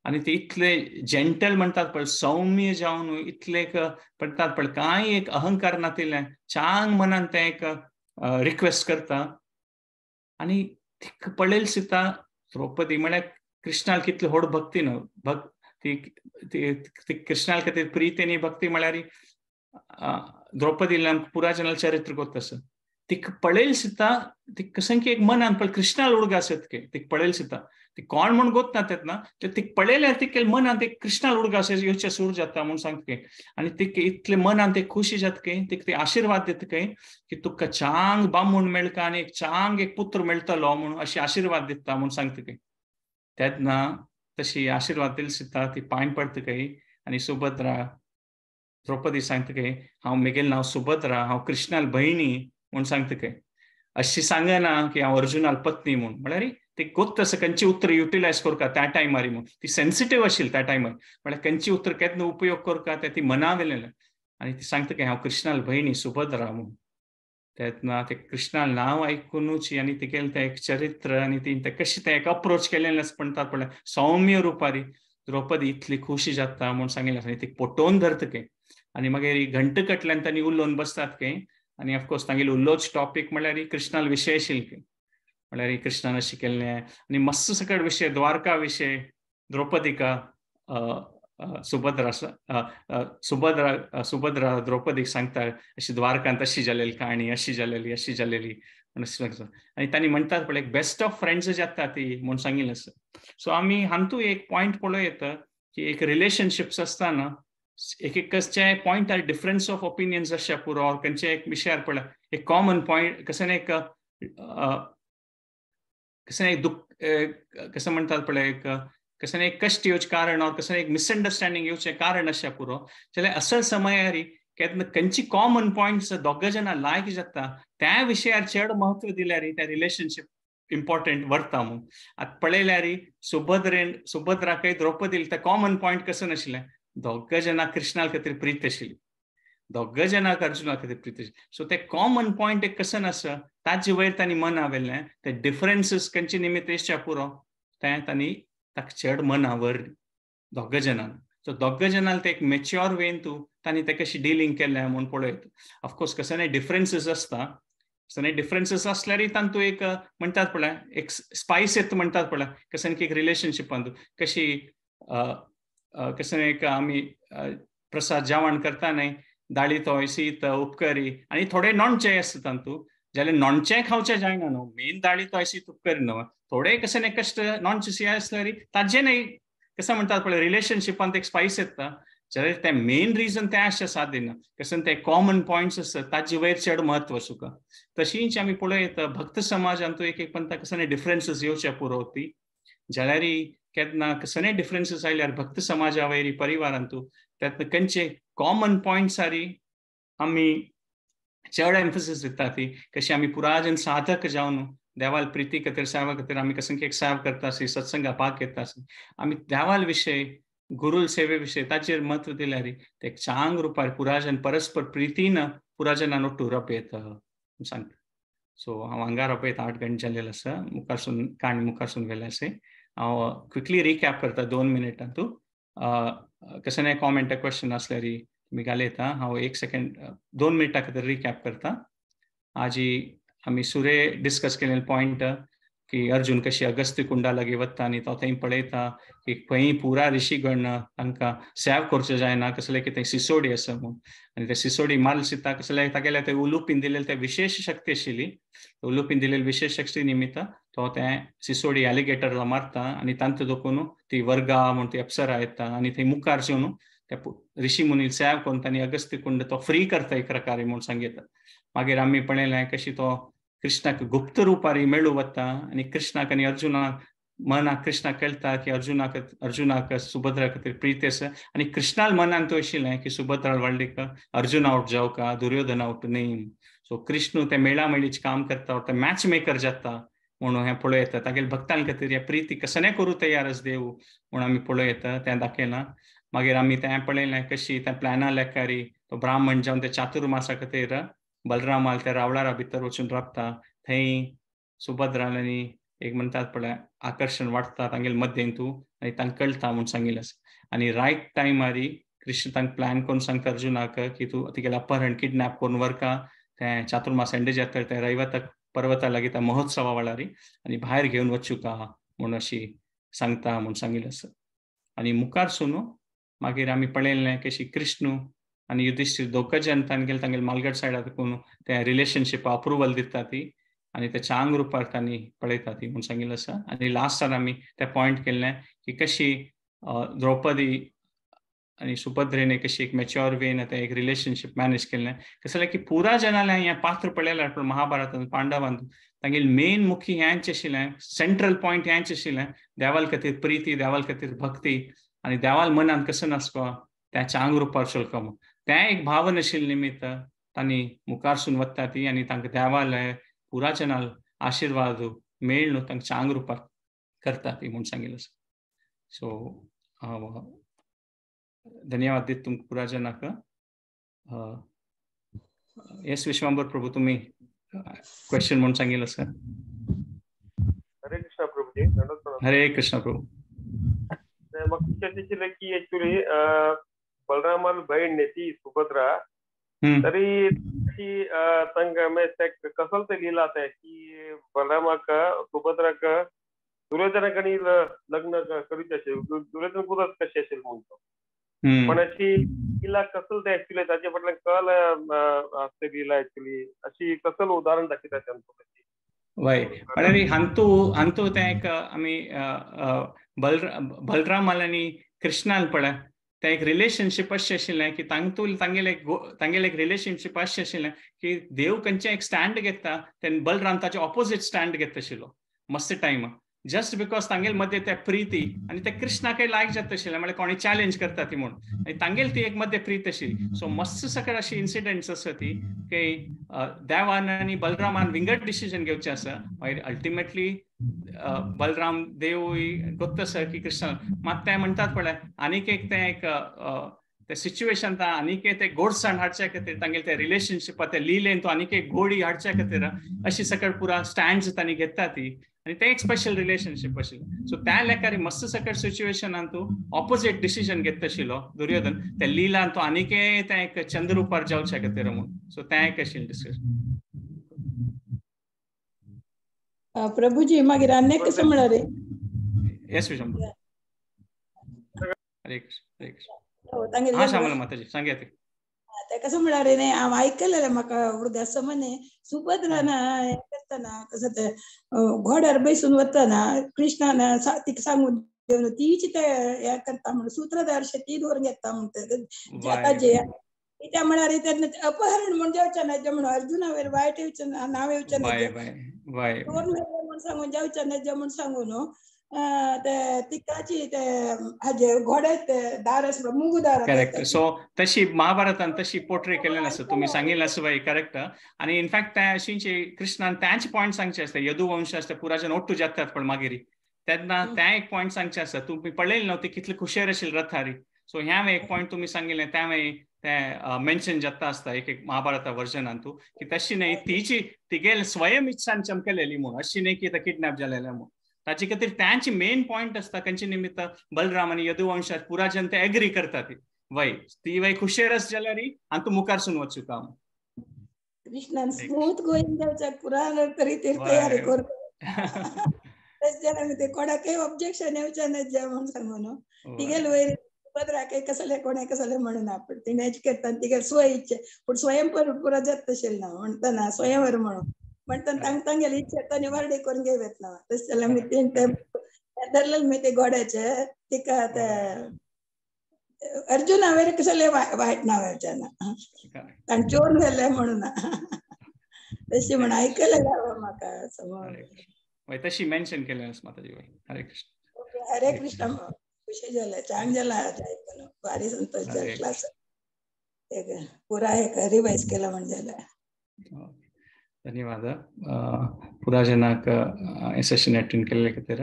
आनी ती इतले जेंटल म्हणटात पळय सौम्य जावन इतले एक म्हणटात पळय कांय एक अहंकार नातिल्लें चांग मनान तें एक रिक्वेस्ट करता. आनी तिका पळयली सुद्दां द्रौपदी म्हळ्यार कृष्णाक कितली व्हड भक्ती न्हू, ती कृष्णा खातीर प्रीती आनी भक्ती म्हळ्यार द्रौपदीला पुरा जनाल चरित्र गोत आसा. तिका पळयली सुद्दां ती कसं की एक मनान पळय कृष्णाल उडगा आसत की तिका पळयली सुद्दां ती कोण म्हूण गोत ना तेन्ना तिका पळयल्यार तिका मनान ते कृष्णाल उडगा आसा येवचे सूर जाता म्हूण सांगता की. आनी तिका इतले मनान ते खुशी जाता की तिका ते आशिर्वाद दिता की की तुका चांग बामूण मेळका आनी एक चांग एक पुत्र मेळटलो म्हूण अशी आशिर्वाद दिता म्हूण सांगता की. तेन्ना तशी आशिर्वाद दिली सुद्दां ती पांय पडटा की आनी सुभद्रा द्रौपदी सांगता की हांव मेगेलें नांव सुभद्रा, हांव कृष्णाल भयणी म्हूण सांगता काय. अशी सांगना की हांव अर्जुनाल पत्नी म्हूण, म्हळ्यार ती गोत्त आसा खंयची उतर युटिलायज करका त्या टायमार म्हूण ती सेन्सिटीव आशिल्ली त्या टायमार, म्हळ्यार खंयची उतर केन्ना उपयोग करका ते ती मनावेलें. आनी ती सांगता की हांव कृष्णाल भयणी सुभद्रा म्हूण. तेन्ना ते कृष्णाल नांव आयकुनूच आनी तिगेलें तें एक चरित्र आनी ती तें कशें तें एक अप्रोच केलें म्हणटात पळय सौम्य रुपारी द्रौपदी इतली खुशी जाता म्हूण सांगिल्लें आनी ती पोटोवन धरता की. आनी मागीर घंट कटल्यान तांणी उलोवन बसतात की आनी ऑफकोर्स तांगेलो उलोवच टॉपीक म्हळ्यार कृष्णाल विशय आशिल्ले, म्हळ्यार कृष्णान अशें केल्लें आनी मस्त सकट विशय द्वारका विशय द्रौपदीका सुभद्रा सुभद्रा सुभद्रा द्रौपदीक सांगता अशी द्वारकांत अशी जालेली काणी अशी जालेली अशी जालेली म्हणून. आनी तांणी म्हणटात पळय एक बेस्ट ऑफ फ्रेंड्स जाता ती म्हूण सांगिल्लें आसा. सो आमी हातूंत एक पॉयंट पळोवं येता की एक रिलेशनशिप्स आसतना एक एक कसचे पॉयंटार डिफरन्स ऑफ ओपिनियन्स आसचे पुरो ऑर खंयचे एक विशयार पळय एक कॉमन पॉयंट कसं एक कसं एक दुःख कसं म्हणटात पळय एक कसं एक कश्ट येवचें कारण ऑर कसं एक मिसअंडरस्टँडींग येवचें कारण आसचें पुरो, जाल्यार असल समयारी केन्ना खंयची कॉमन पॉयंट्स दोग जाणां लायक जाता त्या विशयार चड म्हत्व दिल्यार त्या रिलेशनशीप इम्पॉर्टंट वरता म्हूण. आतां पळयल्यार सुभद्रेन सुभद्राकय द्रौपदील ते कॉमन पॉयंट कसं नाशिल्लें, दोग जाणां कृष्णा खातीर प्रीत आशिल्ली, दोग जाणां अर्जुना खातीर प्रीत आशिल्ली. सो ते कॉमन पॉयंट एक कसं आसा ताजे वयर तांणी मना व्हेलें, ते डिफरन्सीस खंयचे निमित्त येवचे पुरो तें तांणी ताका चड मना व्हरली दोग जाणांक. सो दोग जाणांक ते एक मेच्योर वेन तूं तांणी ते कशी डिलींग केलें म्हूण पळयत. ऑफकोर्स कसले डिफरन्सीस आसता, कसले डिफरन्सीस आसल्यारय तांतू एक म्हणटात पळय एक स्पायस येता म्हणटात पळय कसले एक रिलेशनशिपांत कशी कसले एक आमी प्रसाद जेवण करता न्हय, दाळी तोय शीत उपकरी आनी थोडे नॉनचेय आसता तांतू, जाल्यार नॉनचेय खावचें जायना न्हू, मेन दाळी तोय शीत उपकरी न्हू, थोडे कशें न्हय कश्ट नॉनचे आसल्यार ताजें न्हय कशें म्हणटात पळय रिलेशनशिपांत एक स्पायस येता. जाल्यार तें मेन रिजन तें आसचें साथ दिना, कशें ते कॉमन पॉयंट्स आसता ताजे वयर चड म्हत्व सुका. तशींच आमी पळयत भक्त समाजांत एक एक पंथा कसले डिफरन्सीस येवचे पुरो ती, जाल्यार केन्ना कसले डिफरन्सीस आयल्यार भक्त समाजा वयर परिवारांतू त्यात खंयचे कॉमन पॉयंट्सारी आमी चड एम्फसिस दिता ती, कशी आमी पुराजन साधक जावन देवाल प्रिती खातीर सेवा खातीर आमी कसं एक सेवा करता आसी, सत्संगा भाग घेता आसी, आमी देवाल विशय गुरुल सेवे विशय ताचेर म्हत्व दिल्यार ते चांग रुपार पुराजन परस्पर प्रितीन पुराजनान ಒಟ್ಟು रपयता सांगता. सो हांव हांगा रपयता 8 घंटे जाल्लें आसा, मुखारसून काणी मुखारसून गेलें आसा. हांव क्विकली रिकॅप करता 2 मिनटां तूं. कसं कॉमेंट क्वेश्चन आसल्यार तुमी घालयता. हांव 1 सेकंड 2 मिनटां खातीर रिकॅप करता. आजी आमी सुरे डिस्कस केलेले पॉयंट की अर्जुन कशी अगस्त्य कुंडा लागीं वता आनी तो थंय पळयता की खंय पुरा ऋषीगण तांकां सेव करचें जायना, कसलें की थंय सिसोडी आसा म्हूण, आनी ते सिसोडी माल सिता कसले तागेले ते उलुपीन दिलेले ते विशेष शक्ती आशिल्ली, उलुपीन दिलेली विशेष शक्ती निमित्त तो ते सिसोडी एलिगेटरला मारता आनी तांतू दोकून ती वर्गा म्हूण ती अप्सरा येता आनी थंय मुखार येवन त्या ऋषी मुनी सेव करून तांणी अगस्त्य कुंड तो फ्री करता एक प्रकारे म्हूण सांगता. मागीर आमी पळयलें कशी तो कृष्णाक गुप्त रुपारी मेळू वता आनी कृष्णाक आनी अर्जुनाक मनाक कृष्णाक कळटा की अर्जुनाक अर्जुनाक सुभद्रा खातीर प्रीती आसा आनी कृष्णाल मनान तो आशिल्लें की सुभद्रा व्हडलीक अर्जुना आवट जावका दुर्योधना आवट न्हय. सो कृष्ण ते मेळा मेळीच काम करता, ते मॅच मेकर जाता म्हणून हें पळयता. तागेले भक्तां खातीर हे प्रिती कसलें करूं तयार आसा देव म्हूण आमी पळयता तें दाखयलां. मागीर आमी तें पळयलें कशी त्या प्लॅना लेखारी तो ब्राह्मण जावन ते चातुर्मासा खातीर बलरामाल त्या रावळारा भितर वचून राबता, थंय सुभद्रा आनी एक म्हणटात पळय आकर्शण वाडटा तांगेले मध्यें तूं आनी तांकां कळटा म्हूण सांगिल्लें आसा. आनी रायट टायमारी कृष्ण तांकां प्लॅन करून सांगता अर्जुनाक की तूं तिगेलें अपहरण किडनॅप करून व्हरका, तें चातुर्मास एंड जाता तें रैवत पर्वता लागीं त्या महोत्सवा वेळारी आनी भायर घेवन वचुका म्हूण अशी सांगता म्हूण सांगिल्लें आसा. आनी मुखार सून मागीर आमी पळयलें कशी कृष्ण आनी युधिश्ठीर दोग जन तांगेले तांगेले मालगड सायडा कोण ते रिलेशनशीप अप्रुवल दिता ती आनी ते चांग रुपार तांणी पळयता ती म्हूण सांगिल्लें आसा. आनी लास्टान आमी ते पॉयंट केल्लें की कशी द्रौपदी आनी सुभद्रेने कशी एक मॅच्युअर वेन ते एक रिलेशनशीप मॅनेज केल्लें. कशें जाल्यार की पुरा जनालें हें पात्र पळयल्यार पूण महाभारतान पांडवान तांगेले मेन मुखी हेंच आशिल्लें, सेंट्रल पॉयंट हेंच आशिल्लें, देवाल खातीर प्रिती, देवाल खातीर भक्ती आनी देवाल मनान कसो नासको त्या चांग रुपार चलको म्हूण तें एक भावन आशिल्लें निमित्त तांणी मुखारसून वता ती आनी तांकां देवाल पुरा जनाल आशिर्वाद मेळ न्हू तांकां चांग रुपार करता ती म्हूण सांगिल्लें आसा. सो हांव धन्यवाद दिता तुमकां पुरा जनाक. येस विश्वांबर प्रभू, तुमी क्वेश्चन म्हूण सांगिल्लें आसा. हरे कृष्णा प्रभूजी. हरे कृष्णा प्रभू. म्हाका विचारचें आशिल्लें की एक्चुअली बलरामाल भयण न्ही ती सुभद्रा, तरी ती तांकां मागीर कसलो ते लिला तें की बलरामाक सुभद्राक दुर्योधना कडेन लग्न करूचें आशिल्लें, दुर्योधन कुरस कशें आशिल्लें म्हूण तो, पण अशी लिला कसलो तें एक्चुअली ताचे फाटल्यान कल आसता लिला एक्चुअली अशी कसलो उदाहरण दाखयता तांचो. वय म्हळ्यार हांतू हांतू तें एक आमी बलरामाल आनी कृष्णाल पळय तें एक रिलेशनशीप अशें आशिल्लें की तांतू तांगेलें तांगेलें एक रिलेशनशीप अशें आशिल्लें की देव खंयचें एक स्टँड घेता तेन्ना बलराम ताचें ऑपोजीट स्टँड घेता आशिल्लो मस्त टायम, जस्ट because तांगेले मदें ते प्रिती आनी ते कृष्णाकय लायक जाता आशिल्लें, म्हळ्यार कोणी चॅलेंज करता ती म्हूण आनी तांगेली ती एक मदें प्रीत आशिल्ली. सो मस्त सकट अशी इन्सिडंट्स आसा ती की देवान आनी बलरामान विंगड डिसिजन घेवचें आसा, मागीर अल्टिमेटली बलराम देवूय गोत्त आसा की कृष्ण मात तें म्हणटात पळय आनीक एक तें एक ते सिच्युएशन आनीक ते गोडसाण हाडच्या खातीर तांगेले ते रिलेशनशीप ते लिलेन तो आनीक एक गोडी हाडच्या खातीर अशी सकट पुरा स्टँड्स तांणी घेता ती आनी तें एक स्पेशल रिलेशनशीप आशिल्लें. सो त्या लेखारी मस्त सकट सिच्युएशनान तूं ऑपोजीट डिसिजन घेता आशिल्लो दुर्योधन, त्या लिलान तो आनीकय तें एक चंद्र रुपार जावच्या खातीर म्हूण. सो तें एक आशिल्लें डिस्कशन. प्रभुजी मागीर आनी कसं म्हळ्यार? येस विशंबर. हरे कृष्ण हरे कृष्ण. हा श्यामला माताजी सांगया ते. ते कसं म्हळ्यार न्ही हांव आयकलेलें म्हाका उडगास म्हणे सुभद्रा ना हें करतना कसं ते घोड्यार बसून वतना कृष्णान तिका सांगून घेवन तीच ते हें करता म्हणून सूत्रधार ती दवरून घेता म्हणटा ताजे त्या म्हळ्यार तेन्ना अपहरण म्हूण जावचें ना म्हणून अर्जुना वयर वायट येवचें ना, नांव येवचें ना म्हूण सांगून जावचें ना म्हूण सांगू न्हू ते तिकाची ते हाजे घोडे ते दार आसलो मुगदार. करेक्ट. सो तशी महाभारतान तशी पोर्ट्रे केल्लें आसा तुमी सांगिल्लें आसा बाय, करेक्ट. आनी इनफॅक्ट त्या अशींचे कृष्णान त्याच पॉयंट सांगचे आसता, यदुवंश आसता पुराजन ओट्टू जातात पण मागीर तेन्ना त्या एक पॉयंट सांगचे आसता तुमी पळयलें न्हू ती कितले खुशेर आशिल्ले रथारी. सो ह्या एक पॉयंट तुमी सांगिल्लें त्या तें मेन्शन जाता आसता एक एक महाभारता वर्जनान तूं की तशी न्हय तिची तिगेले स्वयं इच्छान चमकलेली म्हूण, अशी न्हय की किडनॅप जालेलें म्हूण. ताचे खातीर त्यांची मेन पॉयंट आसता खंयचे निमित्त बलराम आनी यदुवंशात पुराजन ते एग्री करता ती वय ती वय खुशेरस जाल्यार आनी तूं मुखारसून वचूं काम. कृष्णान स्मूथ गोईंग जावच्याक पुराण तरी ते तयारी करता तशें जाल्यार ते कोणाकय ऑब्जेक्शन येवचें ना जे म्हूण सांगू न्हू. तिगेले वयर सुभद्राकय कसलें कोणें कसलें म्हणून पण तिणेंच करता तिगेले स्व इच्छा पूण स्वयं पुरा जाता तशें ना म्हणटना स्वयंवर म्हणून म्हणटना तांकां तांगेली इच्छा तांणी वारडी करून घेवं येतना. तशें जाल्यार आमी तें धरलें मागीर ते घोड्याचे तिका ते अर्जुना वयर कसलें वायट नांव येवचें ना ताणें चोर व्हेलें म्हणून तशें म्हण आयकलें म्हाका समज. तशी मेन्शन केलें माताजी. हरे कृष्ण हरे कृष्ण. खुशी जालें, चांग जाला आयकून, भारी संतोश जालो. क्लास एक पुरा एक रिवायज केला म्हण जालें. धन्यवाद पुराजनाक हे सेशन अटेंड केल्ले खातीर.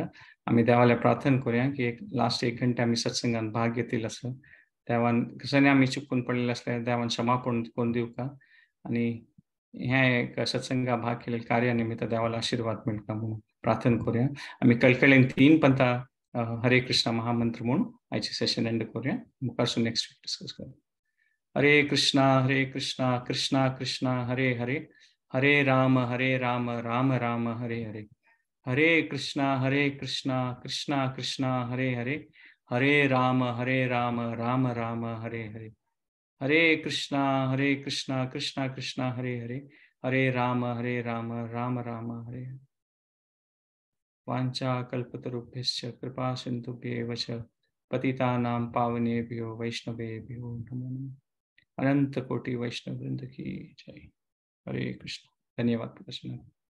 आमी देवाले प्रार्थना करूया की एक लास्ट एक घंटे आमी सत्संगान भाग घेतील असो देवान कसं आमी चुकून पडलेले आसले देवान क्षमा करून दिवका आनी ह्या एक सत्संगा भाग केलेले कार्या निमित्त देवाला आशीर्वाद मेळटा म्हणून प्रार्थना करूया. आमी कळकळेन 3 पंथा हरे कृष्ण महामंत्र म्हणून आयचे सेशन एंड करूया. मुखारसून नेक्स्ट वीक डिस्कस करूया. हरे कृष्णा कृष्णा कृष्णा हरे हरे, हरे राम राम राम हरे हरे, हरे कृष्णा कृष्णा कृष्णा हरे हरे, हरे राम राम राम हरे हरे, हरे कृष्णा कृष्णा कृष्णा हरे हरे, हरे राम राम राम हरे हरे. वाञ्छा कल्पतरुभ्यश्च कृपा सिन्धुभ्येव च पतितानां पावनेभ्यो वैष्णवेभ्यो नमो नमः. अनंत कोटि वैष्णव वृंद की जय. हरे कृष्ण. धन्यवाद प्रदर्शन.